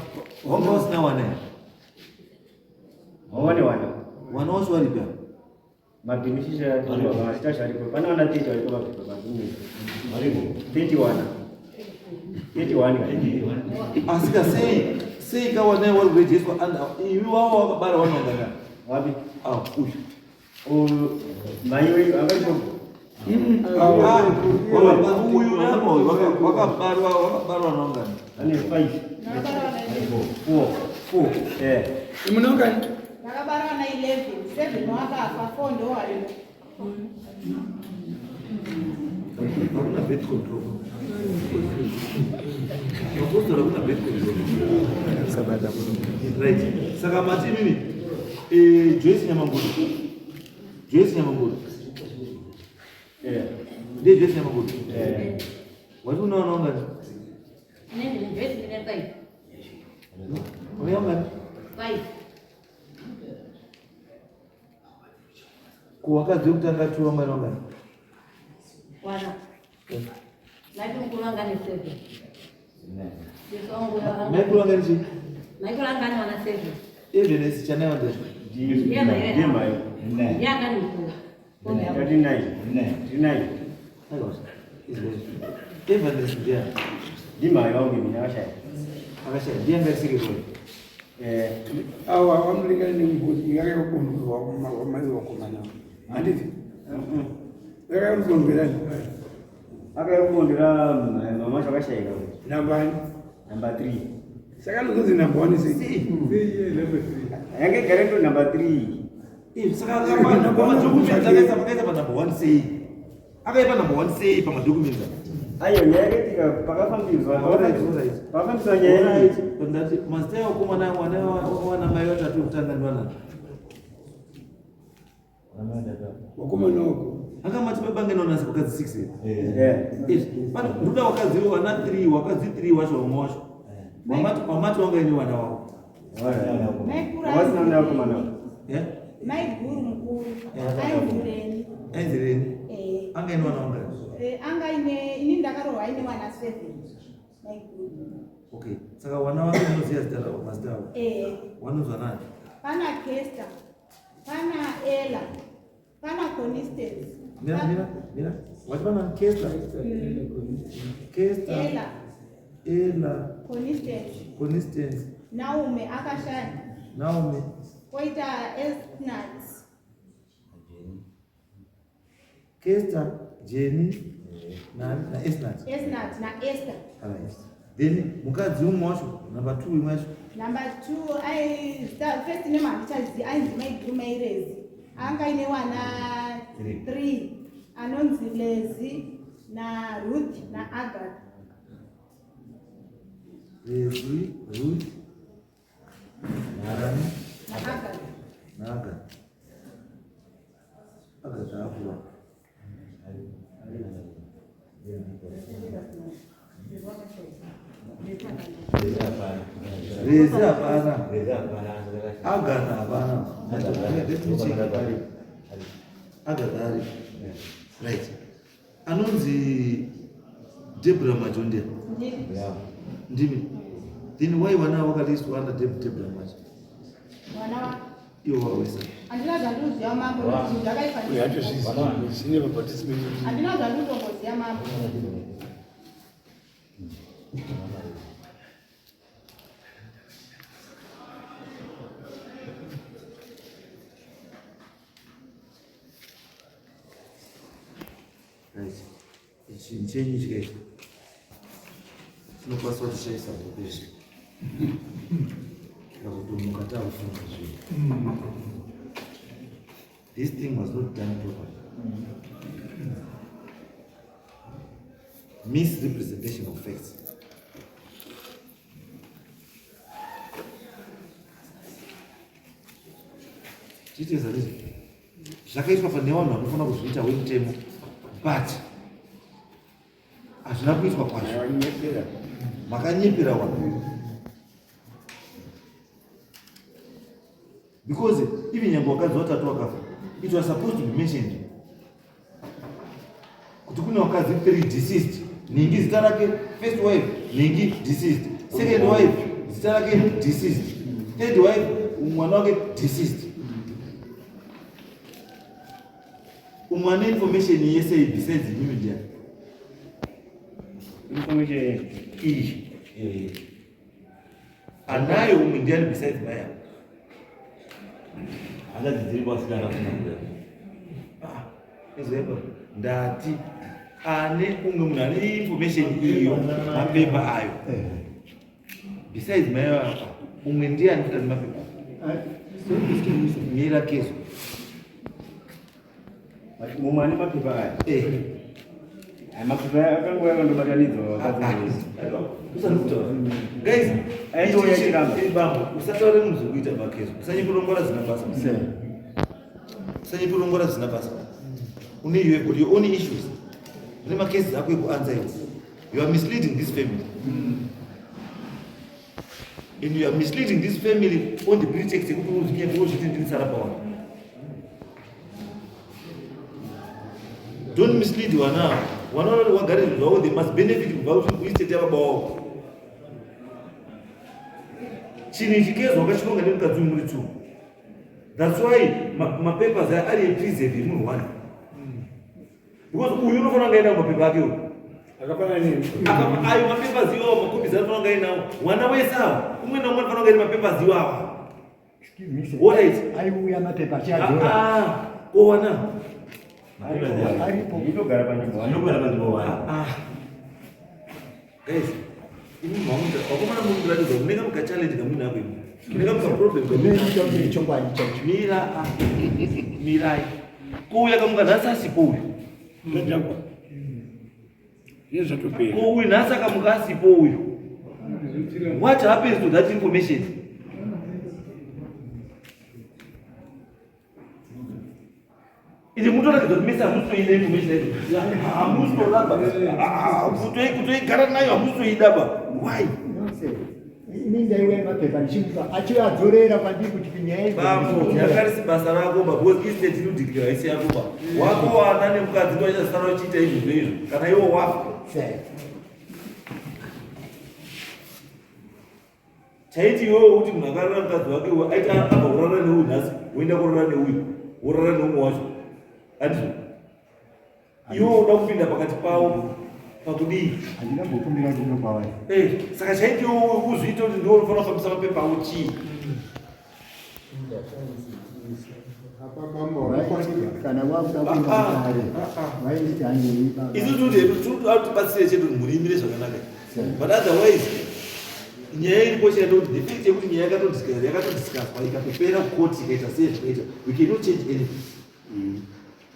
Wanga usina wana here? Waone wana. Wana wacho varipi apa? Mabeneficiary mazita acho aripo. Pane wana 30 varipo papepa padhume. Varipo. 30 wana. 31 kana. Asi ka sei sei ka wana wari kurejeswa under iwe wavo wakabara wana wangana. Wapi? Ah, uyu. Uyu mai weyu angaripo. Ah, uyu namo wakabarwa wakabarwa naungana. Ane 5. Ndakabara vana 11. 4. 4. Eh. Munongani? Ndakabara vana 11, 7 wakafa, 4 ndo varimo. Hakuna birth control. Mapostori hakuna birth control. Right. Saka mati imimi Joyce Nyamanguru. Joyce Nyamanguru. Eh. Ndiye Joyce Nyamanguru. Eh. Wati unaona ungani? Inini Joyce ndine 5. Unaona ungani? 5. Ko wakadzi wekutanga tu wangani wangani? Wana. Naipi mukuru anga ne 7. Jesu wangu Maikuru wangani chii? Maikuru anga ane wana 7. Evidence chanaiwa ndezvo. Ndiye mai. Ndiye mai. Ndiye anga ni mukuru. 39. 39. Aiwa. Izvozvo. Evidence ndiye. Ndimai wangu ini akashaya. Akashaya ndiye anga isiri role. Eh. Awa vamulingana nembuzi yakayakondwa wamai wakomana. Handiti? Yakayakondwerani. Akayakondera mama acho akashayika. Nambani? Number 3. Saka ndozonzi number one sei? Yange igare ndo number 3. Eh, saka pamadokuments akaisa pakaisa panumber one sei? Akaipa number one sei pamadokuments aya? Aiyo nyaya yakaitika pakafambidzwa pakafambidzwa nyaya iyi. Ndati mazita evakomana wana wana mai vatatu vekutanga ndivanani? Wakomana wako. Akamati baba ngena unasi vakadzi 6 here? Izvi pane ndoda wakadzi wana 3 wakadzi 3 wacho vamwe wacho. Wamati wamati wanga ine wana wavo. Wasina nevakomana. Eh? Maiguru mukuru ainzireni. Ainzireni. Eh. Anga ine wana wanga. Eh, anga ine ini ndakarohwa ine wana 7. Maiguru. Okay. Saka wana wake unoziva zita ravo mazita avo. Eh. Wanonzwa nani? Pana Kester, pana Ella, pana Constance. Mira mira mira. Wati pana Kester. Kester. Ella, Ella. Constance. Constance. Naume akashaya. Naomi. Koita Esnat. Kester, Jenny, na na Esnat. Esnat na Esther. Alright. Then mukadzi umwe wacho number 2 imwe wacho. Number 2 ai first name handichazivi ainzi maiguru mairezi. Anga ine wana 3 anonzi Lezi na Ruth na Agatha. Lezi, Ruth, Narani, Na Agatha. na Agatha. Agatha akura. Lezi hapana. Agatha hapana. Let me check. Agatha ari. Right. Anonzi Debra Majondia. Ndimi. Then why wana wakalistwa under Debra Majo? Wana wa Iwo wawesa. handina zvandinoziva mambo nekuti zvakaipa. Hatozvizivi. Never participated. Handina zvandinotomboziva mambo. Right. Ichi chenyu chikaita. Tinokwanisa kutishaisa hope izvi. Tikazotomuka takufunga zvinhu. This thing was not done properly. Misrepresentation of facts. Tiite zvarizvo. Zvakaitwa pane vanhu vanofanira kuzviita wemutemo but hazvina kuitwa kwazvo. Makanyepera vanhu. Because even nyangwe wakadzi watatu wakafa, it was supposed to be mentioned kuti kune wakadzi 3 deceased, ningi zita rake first wife, ningi deceased, second wife zita rake deceased, third wife mwana wake deceased. Umwe ane information yese iyi besides imimi ndiani? Information iyi anayo umwe ndiani besides mai avo? Hanzvadzi dziri kwasikana kusina kuya. Ah, izwepa ndati ane umwe munhu ane information iyo mapepa ayo besides mai avo umwe ndiani futi ane mapepa mira keso Mumwe ane mapepa aya. Eh. Aya mapepa aya akangouya akandobatanidzwa vakadzi vese. Usandikutaura. Guys, Aitouya chiramba. bambo, usataure munhu zvekuita makeso. Usanyipurongora zina basa. Usanyipurongora zina basa. Une you have got your own issues. Une makesi ako ekuanza iwo. You are misleading this family. And you are misleading this family on the pretext yekuti uzvinyepere uzviti ndini sarapa wako. Don't mislead vana. Vana vanoti vagare zvinhu zvavo, they must benefit kubva kuestate yababa wavo. Chinhu ichi kezo wakachironga nemukadzi uyu muri two. That's why mapapers aya ari epreserve yemunhu one. Because uyu unofanira kunge ainawo mapepa ake uyu. Akafanana neni. Ayo mapapers iwawo makopies anofanira kunge ainawo. Mwana wese awa, umwe naumwe anofanira kunge aine mapapers iwawa. Excuse me, sir. What is? Aiuya mapepa achiadzora. Ah, ko wana. Aripo. Inogara panzvimbo. Inogara panzvimbo one. Ah. Guys, Imi mamuita vakomana mundiratidza munenge muka challenge kamuinako imi. Munenge muka problem kamuinako. Chokwadi chaicho. Mira, ah, mirai. Ko uyu akamuka nhasi asipo uyu. Zvadhakwa. Zvinezvatopera. Ko uyu nhasi akamuka asipo uyu. What happens to that information? Ende mutoratidza kuti mese hamusi information yacho. Hamusitoramba. Kutoigara nayo hamusitoida ba. Why? Nonsense. Ini ndaiuya nemapepa ndichimupa achiadzorera kwandiri kuti nyaya idzi Bambo, yakarisi basa rako ba because estate inodhikira haisi yako ba. Wako wana nemukadzi ndoachasara uchiita izvo zveizvo. Kana iwo wafa. Chaiti iwewe kuti munhu akarara mukadzi wake uyu aita abva kurara neuyu nhasi woenda kurara neuyu worara neumwe wacho handizvo iwe uda kupinda pakati pavo pakudii? Handingambokumbira rudo kwavari. Saka chaiti iwe uzviite kuti ndiwe unofanira kufambisa mapepa avo chii? Kana wakuda kuenda kudare, vainditi handei. Isu tinotibatsire chete kuti mhuri imire zvakanaka, but otherwise nyaya iripo chaita kuti the fact yekuti nyaya yakatodiscusswa ikatopera kukoti ikaita sei zvikaita, we cannot change anything,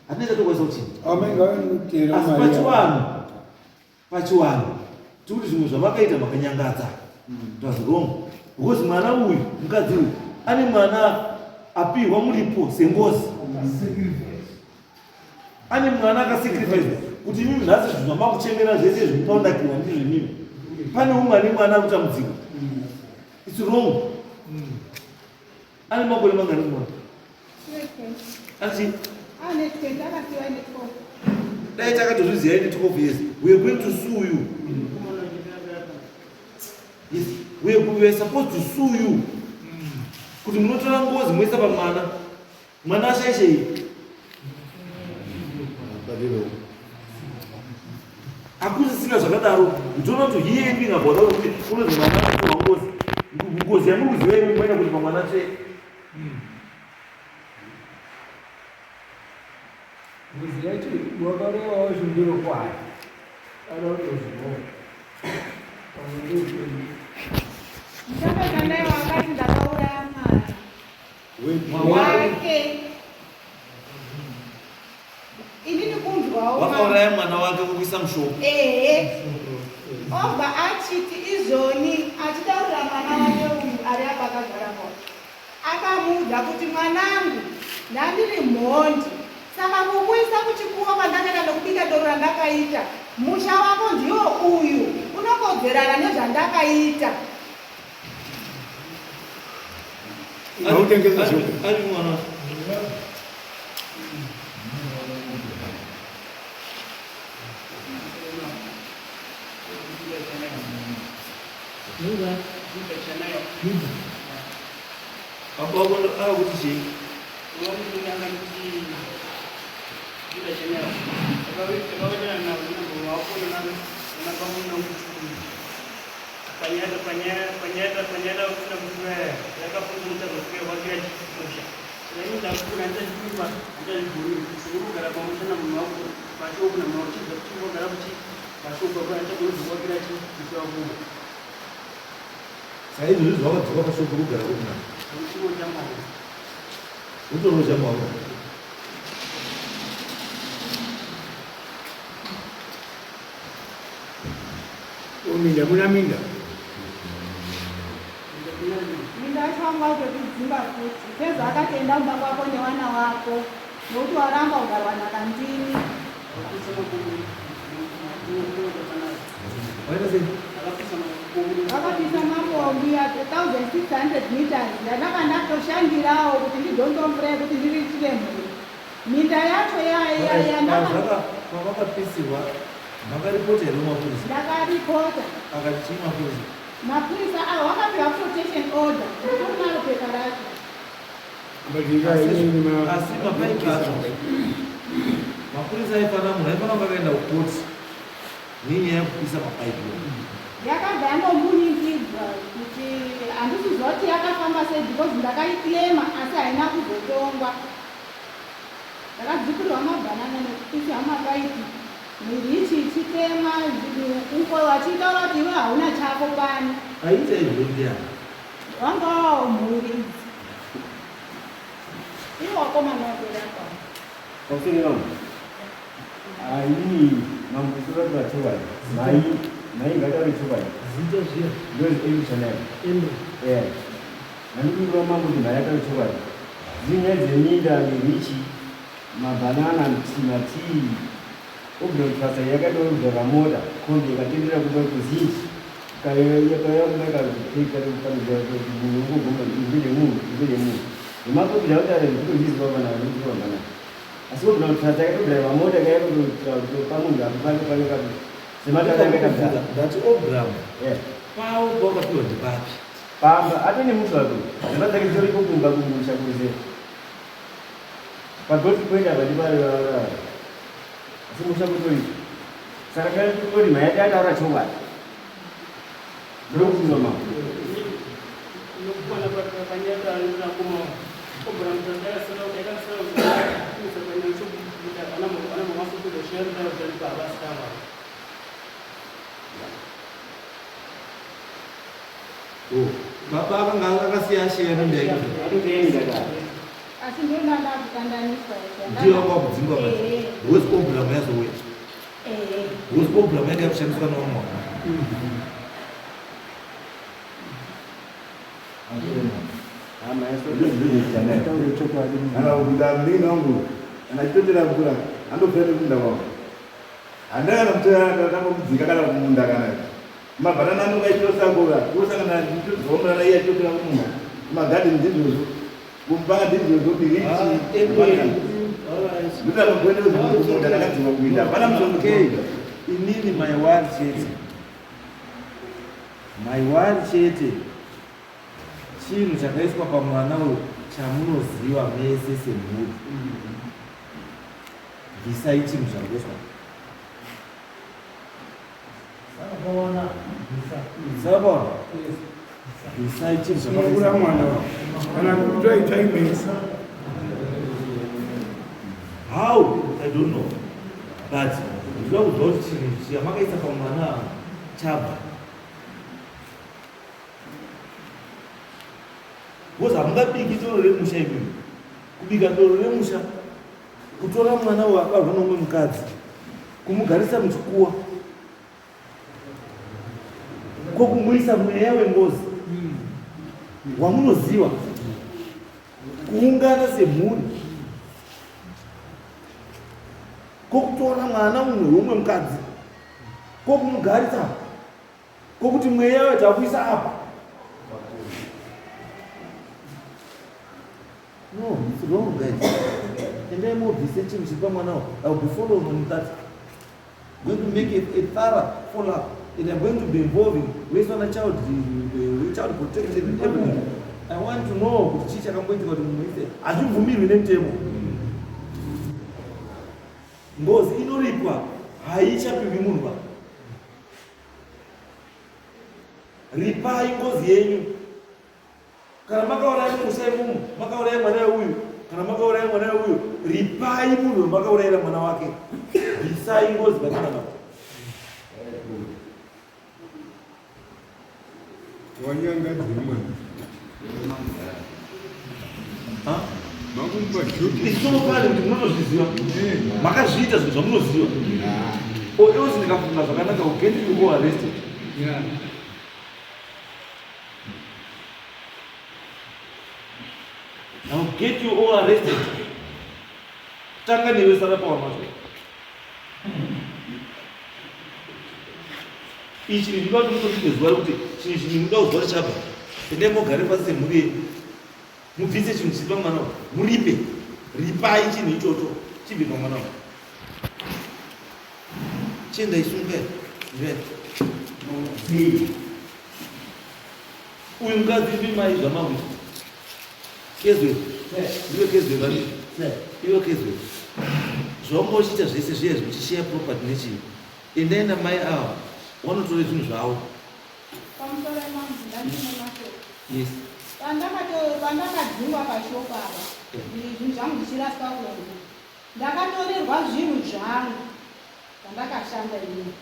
hatina chatokwanisa kuchinja. Amai. Asi pachivanhu tikuti zvimwe zvamakaita makanyangadza. It was wrong because mwana uyu, mukadzi uyu ane mwana apihwa muripo sengozi, ane mwana akasacrifice kuti imimi nhasi zvinhu zvamakuchemera zvese izvi munonakiwa ndizvo imimi pane umwe ane mwana akutambudzika. It's wrong. Ane makore mangani mwana ati? Ane 20, akasiwa ine 12. Dai takatozviziva ine 12 years, we are going to sue you. Yes, we are supposed to sue you kuti munotora ngozi moisa pamwana. Mwana ashaishei? Hakusisina zvakadaro. You don't want to hear anything about that, kuti unozi mwana atorwa ngozi. Ngozi yamuri kuziva imi moenda kuti pamwana tsve. Ngozi yacho wakarewa wacho ndewekwai ada kutozviona pamwe ndeupenyu. Muchakatandai wakati ndakauraya mwana wake, inini kunzwawo. Wakauraya mwana wake wokuisa mushoko. Ehe, obva achiti izvoni achitaurira mwana wake uyu ari apa akagara po, akamuudza kuti mwanangu, ndandiri mhondi, saka kukuisa kuchikuwo kwandakaita nokubika doro randakaita, musha wako ndiwo uyu, unokodzerana nezvandakaita. Hautengesa shuga. Ari mwana wacho. Baba wako akuti chii? Saizvozvi zvawakadzoka pashoko kugara kuna utorozha mwawo. Minda, muna minda. Minda wacho wanga utotidzimba futi sezvo akatenda mumba kwako newana wako nokuti waramba kugarwa nhaka ndini. Waita sei? Vakapisa mapombi ya 1600 meters yandanga ndatoshandirawo kuti ndidhonzo mvura yekuti ndiriitire mhuri. Minda yacho yandanga Pavakapisirwa makaripota here mapurisa? Ndakaripota. Akati chii mapurisa? Mapurisa avo vakapiwa protection order, nditonaro pepa racho. Asi mapaipi acho mapurisa aifana, munhu aifana kunge akaenda kukoti nenyaya yekupisa mapaipi. Yakabva yandombunyikidzwa kuti handisiziva kuti yakafamba sei because ndakaiclaima asi haina kuzotongwa. Ndakadzipirwa mabhanana nekupiswa mapaipi. Mirichi ichitema uko vachitaura kuti iwe hauna chako pano. Aita izvo ndiani? Wanga wawo mhuri idzi. Ivo wakomana wakwera apa. Pamusoro vangu. Ayi mambo sura chokwadi. Mai mai ngataure chokwadi. Zita zviya. Ndozi Andrew Chanel. Andrew. Eh. Mandikumbira mambo kuti mai ataure chokwadi. Dzinyaya dzeminda mirichi Mabanana matii obroadcaster yakadorobhera mota kombi ikatendera kumba kuzhinji yakauya kumba ikazopfeka munhu ungogoma ndezve munhu ndezve munhu zvemakopi zvakutaura zvitozviziva vana vanotiwa vana asi obroadcaster yakatodriva mota ikaya munhu apo pano pano kapi sematakaita ndati obram pawo pawakapiwa ndipapi pamba atone musi wake dzimba dzake dzitoripo kumba kumusha kuze Pagoti point apa ndipo ari asi musha kutori saka kana kutori mhaya yataura chokwadi ndokufunga mama nokukwana panyaya nakuma obra mutandakasira yakasira kuisa panyaya chokuita ana mama sokuda share ndayo baba sikama. Oh, baba akanga akasiya ashiya minda yake. Asi ndona ndakukandaniswa. Ndiyo wanga wakudzingwa manje. Because program yazouya. Because program yanga yakushandiswa nevamwe vanhu. Kana kuda mdini wangu anachitotera kura andopera nekunda kwangu handina kana mutoya ndakambomudzika kana kumunda kana Mabhanana anonga achitosakura tosangana tichitodzomorana iye achitopira kumunda kumagadheni ndizvozvo kumba ndizvozvo birichi ndotakagoenda ndakadzima kuinda hapana Okay. Inini my one chete. My one chete. Chinhu chakaiswa pamwana uyu chamunoziva mese semhuri. Bvisai chinhu chakaiswa. Sakaona. Bvisai chinhu chakaiswa mwana kana kutoita imesa. How? I don't know. But ndinoda kuziva kuti chinhu chamakaisa pamwana chabva. Because hamungabiki doro remusha imimi. Kubika doro remusha kutora mwana wabarwa noumwe mukadzi kumugarisa muchikuwa ko kumuisa mweya wengozi wamunoziva kuungana semhuri ko kutora mwana mumwe womwe mukadzi ko kumugarisa Ko kuti mweya wacho takuisa apa. No, it's wrong guys. Endai mobvise chinhu chiri pamwana uyu. I will be following on that. Going to make a thorough follow up. And I'm going to be involving wese wana child, child protection and everything. I want to know kuti chii chakamboitika kuti munhu ise hazvibvumirwi nemutemo. Ngozi inoripwa haichapihwi munhu ba. Ripai ngozi yenyu. Kana makauraya mumusha imomo, makauraya mwana weuyu, kana makauraya mwana weuyu, ripai munhu wemakaurayira mwana wake. Bvisai ngozi patinana. Wanyanga dzimwe. Isopari kuti munotozviziva makazviita zvinhu zvamunoziva or else ndikafunga zvakanaka will get you all arrested. Yeah. I will get you all arrested. Tanga newe sara pawamacho. Ichi ndinoda kuti mutosvike zuva rekuti chinhu chinhu ndinoda kuziva kuti chabva. Endai mogare pasi semhuri yenyu. Mubvise chinhu chiri pamwana uyu. Muripe. Ripai chinhu ichocho chibve pamwana uyu. Chiendai sungai. Ndivai. Uyu mukadzi ndimai zvamakuita. Kezwe. Ndiwe kezwe vani. Iwe kezwe. Zvawanga uchiita zvese zviya izvi uchisheya property nechii. Endai namai ava wanotore zvinhu zvavo. Pamusoro imam ndandine mashoko. Yes. Pandakadzingwa pashop apa zvinhu zvangu zvichiraswa kunze ndakatorerwa zvinhu zvangu. Zvandakashanda inini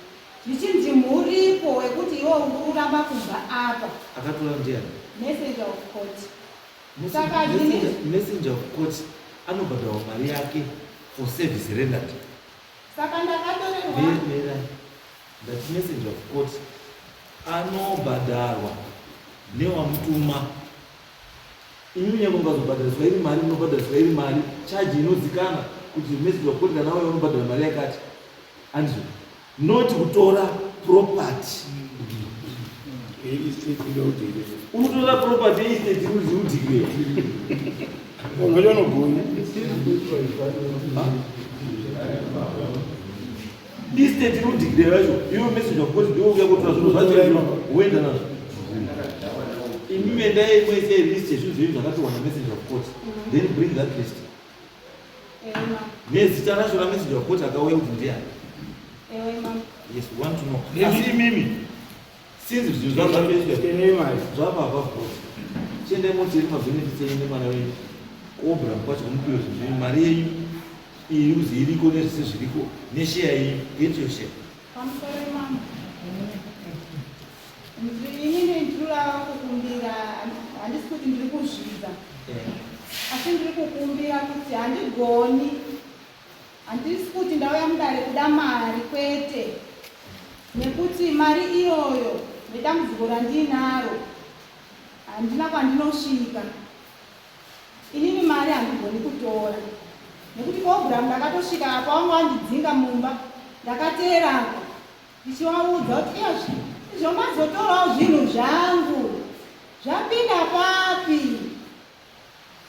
zvichinzi muripo wekuti iwe uri kuramba kubva apa. Akatora ndiani? Messenger of court. Saka ndini Messenger of court anobhadharwa mari yake for service rendered. Saka ndakatorerwa. Mira, ndati messenger of court anobhadharwa newamutuma. Imi nyangwe mukazobhadhariswa iri mari munobhadhariswa iri mari charge inozikana kuti messenger of court kana auya unobhadhara mari yakati. Andizvo. Not kutora property. Unotora property yeestate kuti udhikire. Estate inodhikire yacho iwe message of court ndiwe uya kutora zvinhu zvacho woenda nazvo. Imi endai mwese list yezvinhu zvenyu zvakatorwa namessage of court then bring that list. Nezita racho ramessage of court akauya kuti ndiani. Yes, we want to know. Asi imimi since zvinhu zvazvapeswa zvava above board chiendai moteri mabenefits enyu nemwana wenyu kobra kwacho kumupiwe zvinhu zvenyu mari yenyu iri kuzi iriko nezvese zviriko nesheya yenyu get your share. Pamusoro mama. Inini ndinoda kukumbira, handisi kuti ndiri kuzvidza, asi ndiri kukumbira kuti handigoni, handisi kuti ndauya mudare kuda mari, kwete, nekuti mari iyoyo nedambudziko randiinaro handina kwandinosvika. Inini mari handigoni kutora nekuti program ndakatosvika apa wanga wandidzinga mumba, ndakateerako ndichivaudza kuti iyazvi izvo mazotorawo zvinhu zvangu zvapinda papi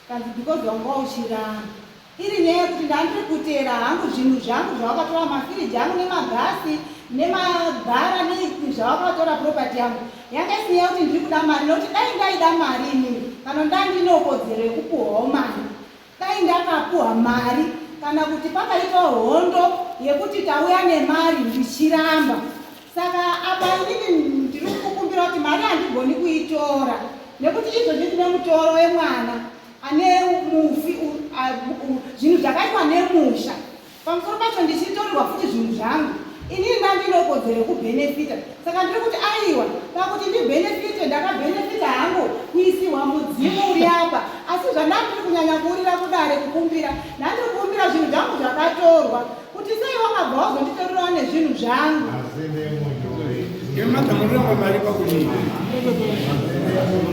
kanzi because wanga uchiramba iri nyaya yekuti ndandiri kuteera hangu zvinhu zvangu zvawakatora mafiriji angu nemagasi nemabhara nezvawakatora property yangu yanga isi nyaya yekuti ndiri kuda mari nokuti dai ndaida mari inini kana ndai ndinokodzero yekupuhwawo mari Dai ndakapuwa mari kana kuti pakaitwa hondo yekuti tauya nemari ndichiramba. Saka apa inini ndiri kukumbira kuti mari handigoni kuitora nekuti izvozvi ndine mutoro wemwana ane mufi zvinhu zvakaitwa nemusha. Pamusoro pacho ndichitorerwa futi zvinhu zvangu. Inini ndandine kodzero yekubhenefita saka ndiri kuti aiwa pakuti ndibhenefite ndakabhenefita hangu kuisirwa mudzimu uri apa asi zvandandiri kunyanya kuurira kudare kukumbira ndandiri kukumbira zvinhu zvangu zvakatorwa kuti sei wakabva wazonditorerawo nezvinhu zvangu. Makamurirwa mari pakudii?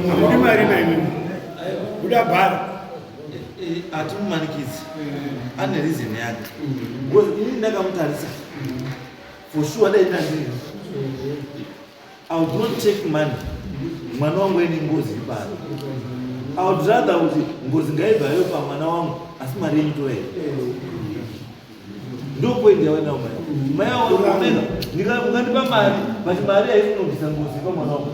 Hamudi mari naimwe. Kuda bhara. Hatimumanikidzi ane reason yake because ini ndakamutarisa for sure dai ndandiri I would not take money mwana wangu aine ngozi ipano. I would rather kuti ngozi ngaibva yayo pamwana wangu asi mari yenyu torai. Ndo point yawainayo mai mai aonena ungandipa mari but mari haisi kunobvisa ngozi pamwana wangu.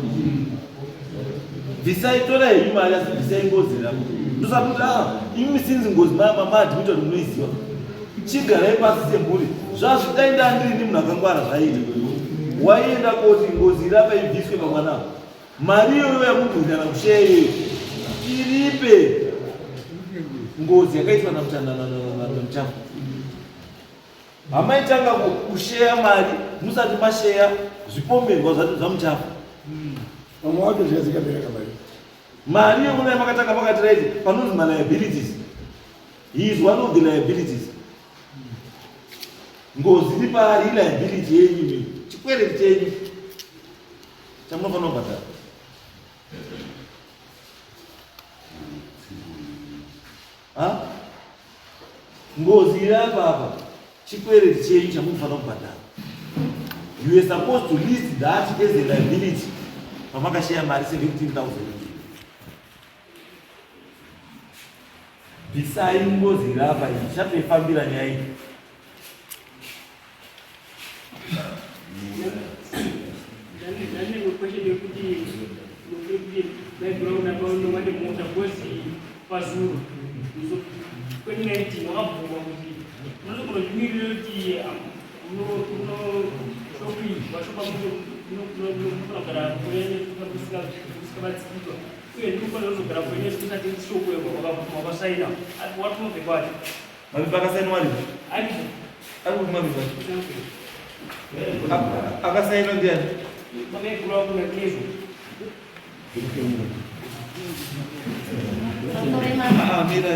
Bvisai torai henyu mari asi bvisai ngozi rako. Ndosati ah imi sinzi ngozi maadmita kuti munoiziva chigarai pasi semhuri zvazvi dai ndandiri munhu akangwara zvaiita waienda koti ngozi irapa ibviswe pamwana apo mari iyoyo yamunhurirana kusheya iyoyo iripe ngozi yakaitwa namuchafu. Hamaitanga kusheya mari musati masheya zvipomerwa zvacho zvamuchafu. Vamwe vacho zvikabereka mari. Mari yekudai makatanga makati right panonzi maliabilities. He is one of the liabilities. Ngozi iri paari iliability yenyu imi. Chikwereti chenyu chamunofanira kubhadhara. Ha? Ngozi iri apa apa chikwereti chenyu chamunofanira kubhadhara. You were supposed to list that as a liability pamakasheya mari 17,000. Bvisai ngozi iri apa iyi tichatoifambira nyaya iyi. Ndane question yekuti maigura unowane mota because pazuro 2019 wakabvuma kuti unozogona zvimirire kuti unoshopi washopa munofana kugara usikabatsikitwa uye ndinofanira kuzogara kwenye usati shoko wakabvuma wakasaina wati mapepa acho. Mapepa akasainwa aripo? Aripo. Ari kupi mapepa acho? Akasainwa ndiani? Ah, mira.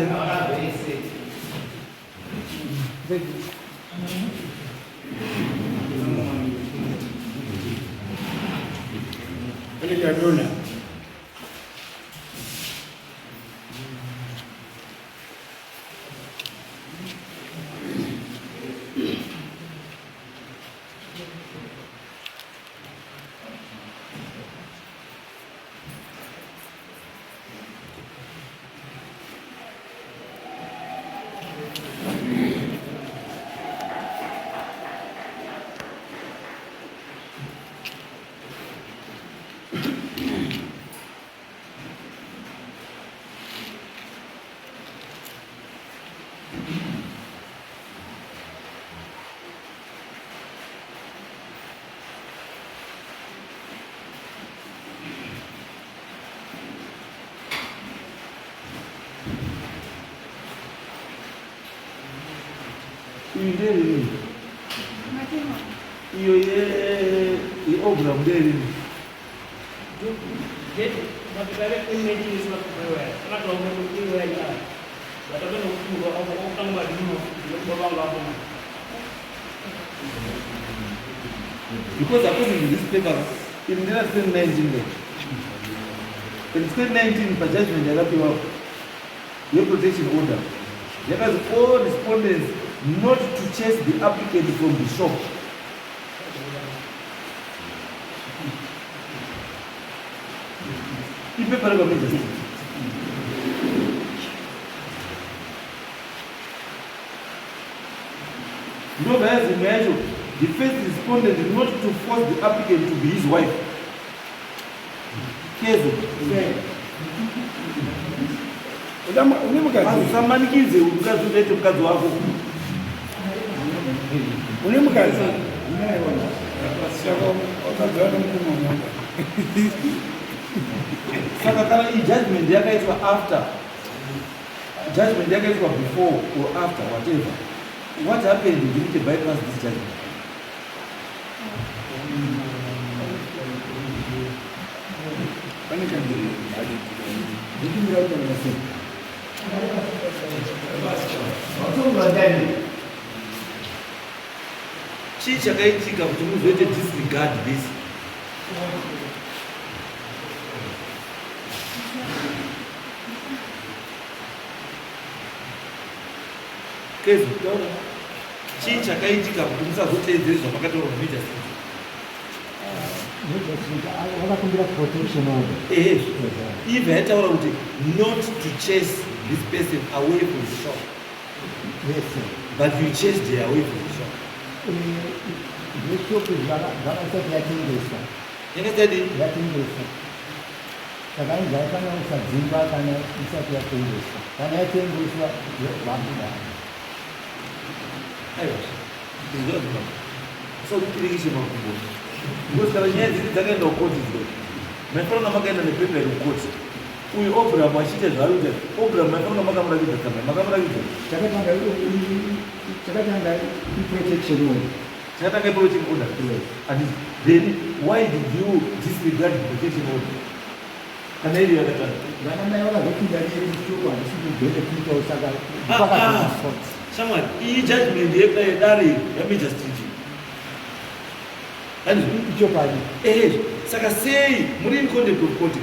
Pane chadonha. Iyi nderini? Iyo yeogram nderini? Because according to this paper, in 2019, in 2019 pajudgment yakapiwa yeprotection order yakanzi all respondents not to chase the applicant from the shop. Ipepa rekwamajor state. Ndobva yazimwe yacho, the first respondent not to force the applicant to be his wife. Kezo. Une mukadzi. Usamanikidze mukadzi unoite mukadzi wako. Une mukadzi. Saka wakadzi vanomukuma mumba. Saka kana iyi judgment yakaitwa after, judgment yakaitwa before or after, whatever, what happened? You need to bypass this judgment. Pane kandiri. Ndikumira kutaura sei? Chii chakaitika kuti muzoite disregard this? Kezo, taura. Chii chakaitika kuti musazoteedzere zvamakataurwa namajor state? Vakakumbira protection order. Ehe, ibva yataura kuti not to chase this person away from the shop. Yes, sir. But you chased her away from the shop. Zveshopu zvakasati yatengeswa. Yakasati yatengeswa. Saka inzi haifanira kusadzingwa kana isati yatengeswa. Kana yatengeswa vabuda. Aiwa, izvozvo usazopirikishe makumbo, because kana nyaya dziri dzakaenda kukoti dziro, maifanira makaenda nepepa iri kukoti. Uyu Obraham achiita zvaari kuita, Obraham maifanira makamurakidza tsamba, makamurakidza. Chakatanga iprotection order. Chakatanga iprotection order. And then why did you disregard the protection order kana iri yakatanga? Vana mai vakazopinda nemushoko, handisi kubenefitawo, saka Ah, ah. Shamwari, iyi judgment yedare yamajor state. Ichokwadi. Ehe, saka sei muri in contempt of court?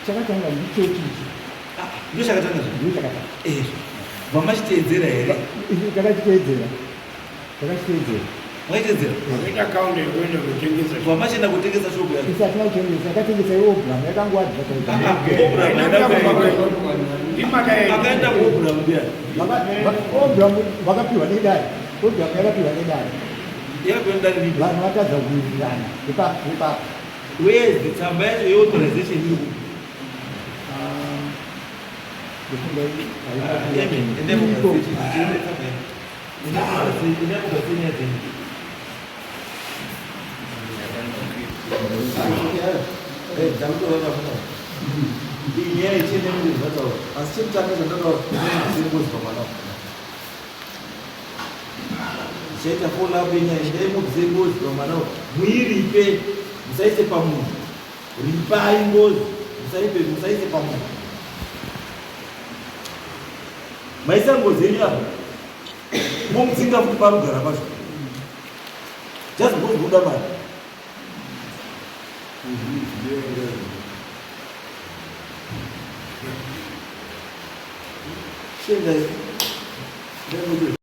Chakatanga ndichochi ichi. Ndo chakatanga zve? Ndo chakatanga. Ehe, vamachiteedzera here? Takachiteedzera, takachiteedzera. Mwaitedzera? Makaita kaundi yekuenda kutengesa. Vamachienda kutengesa shopu yacho? Isati vaitengesa, yakatengesa iObram, yakangoadvertisa. Akaenda kuObram ndiani? Obram vakapiwa nedare, Obram yakapiwa nedare. Yakapiwa nedare ripi? Vanhu vatadza kuwirirana ipapo. Where is the tsamba yacho yeauthorization iri kupi? Ndofunga Ende mugadzire tsamba yacho. Ende mugadzire nyaya dzenyu. Iyi nyaya ichienda mberi zvataura, asi chekutanga chandataura, sengozi pamwana. Ndichaita follow up yenyaya, endai mubvise ngozi pamwana uyu, muiripe, musaise pamunhu. Ripai ngozi, musaipe, musaise pamunhu. Maisa ngozi yenyu apa, momudzinga futi parugara pacho. Just because kuda mari. Shendai.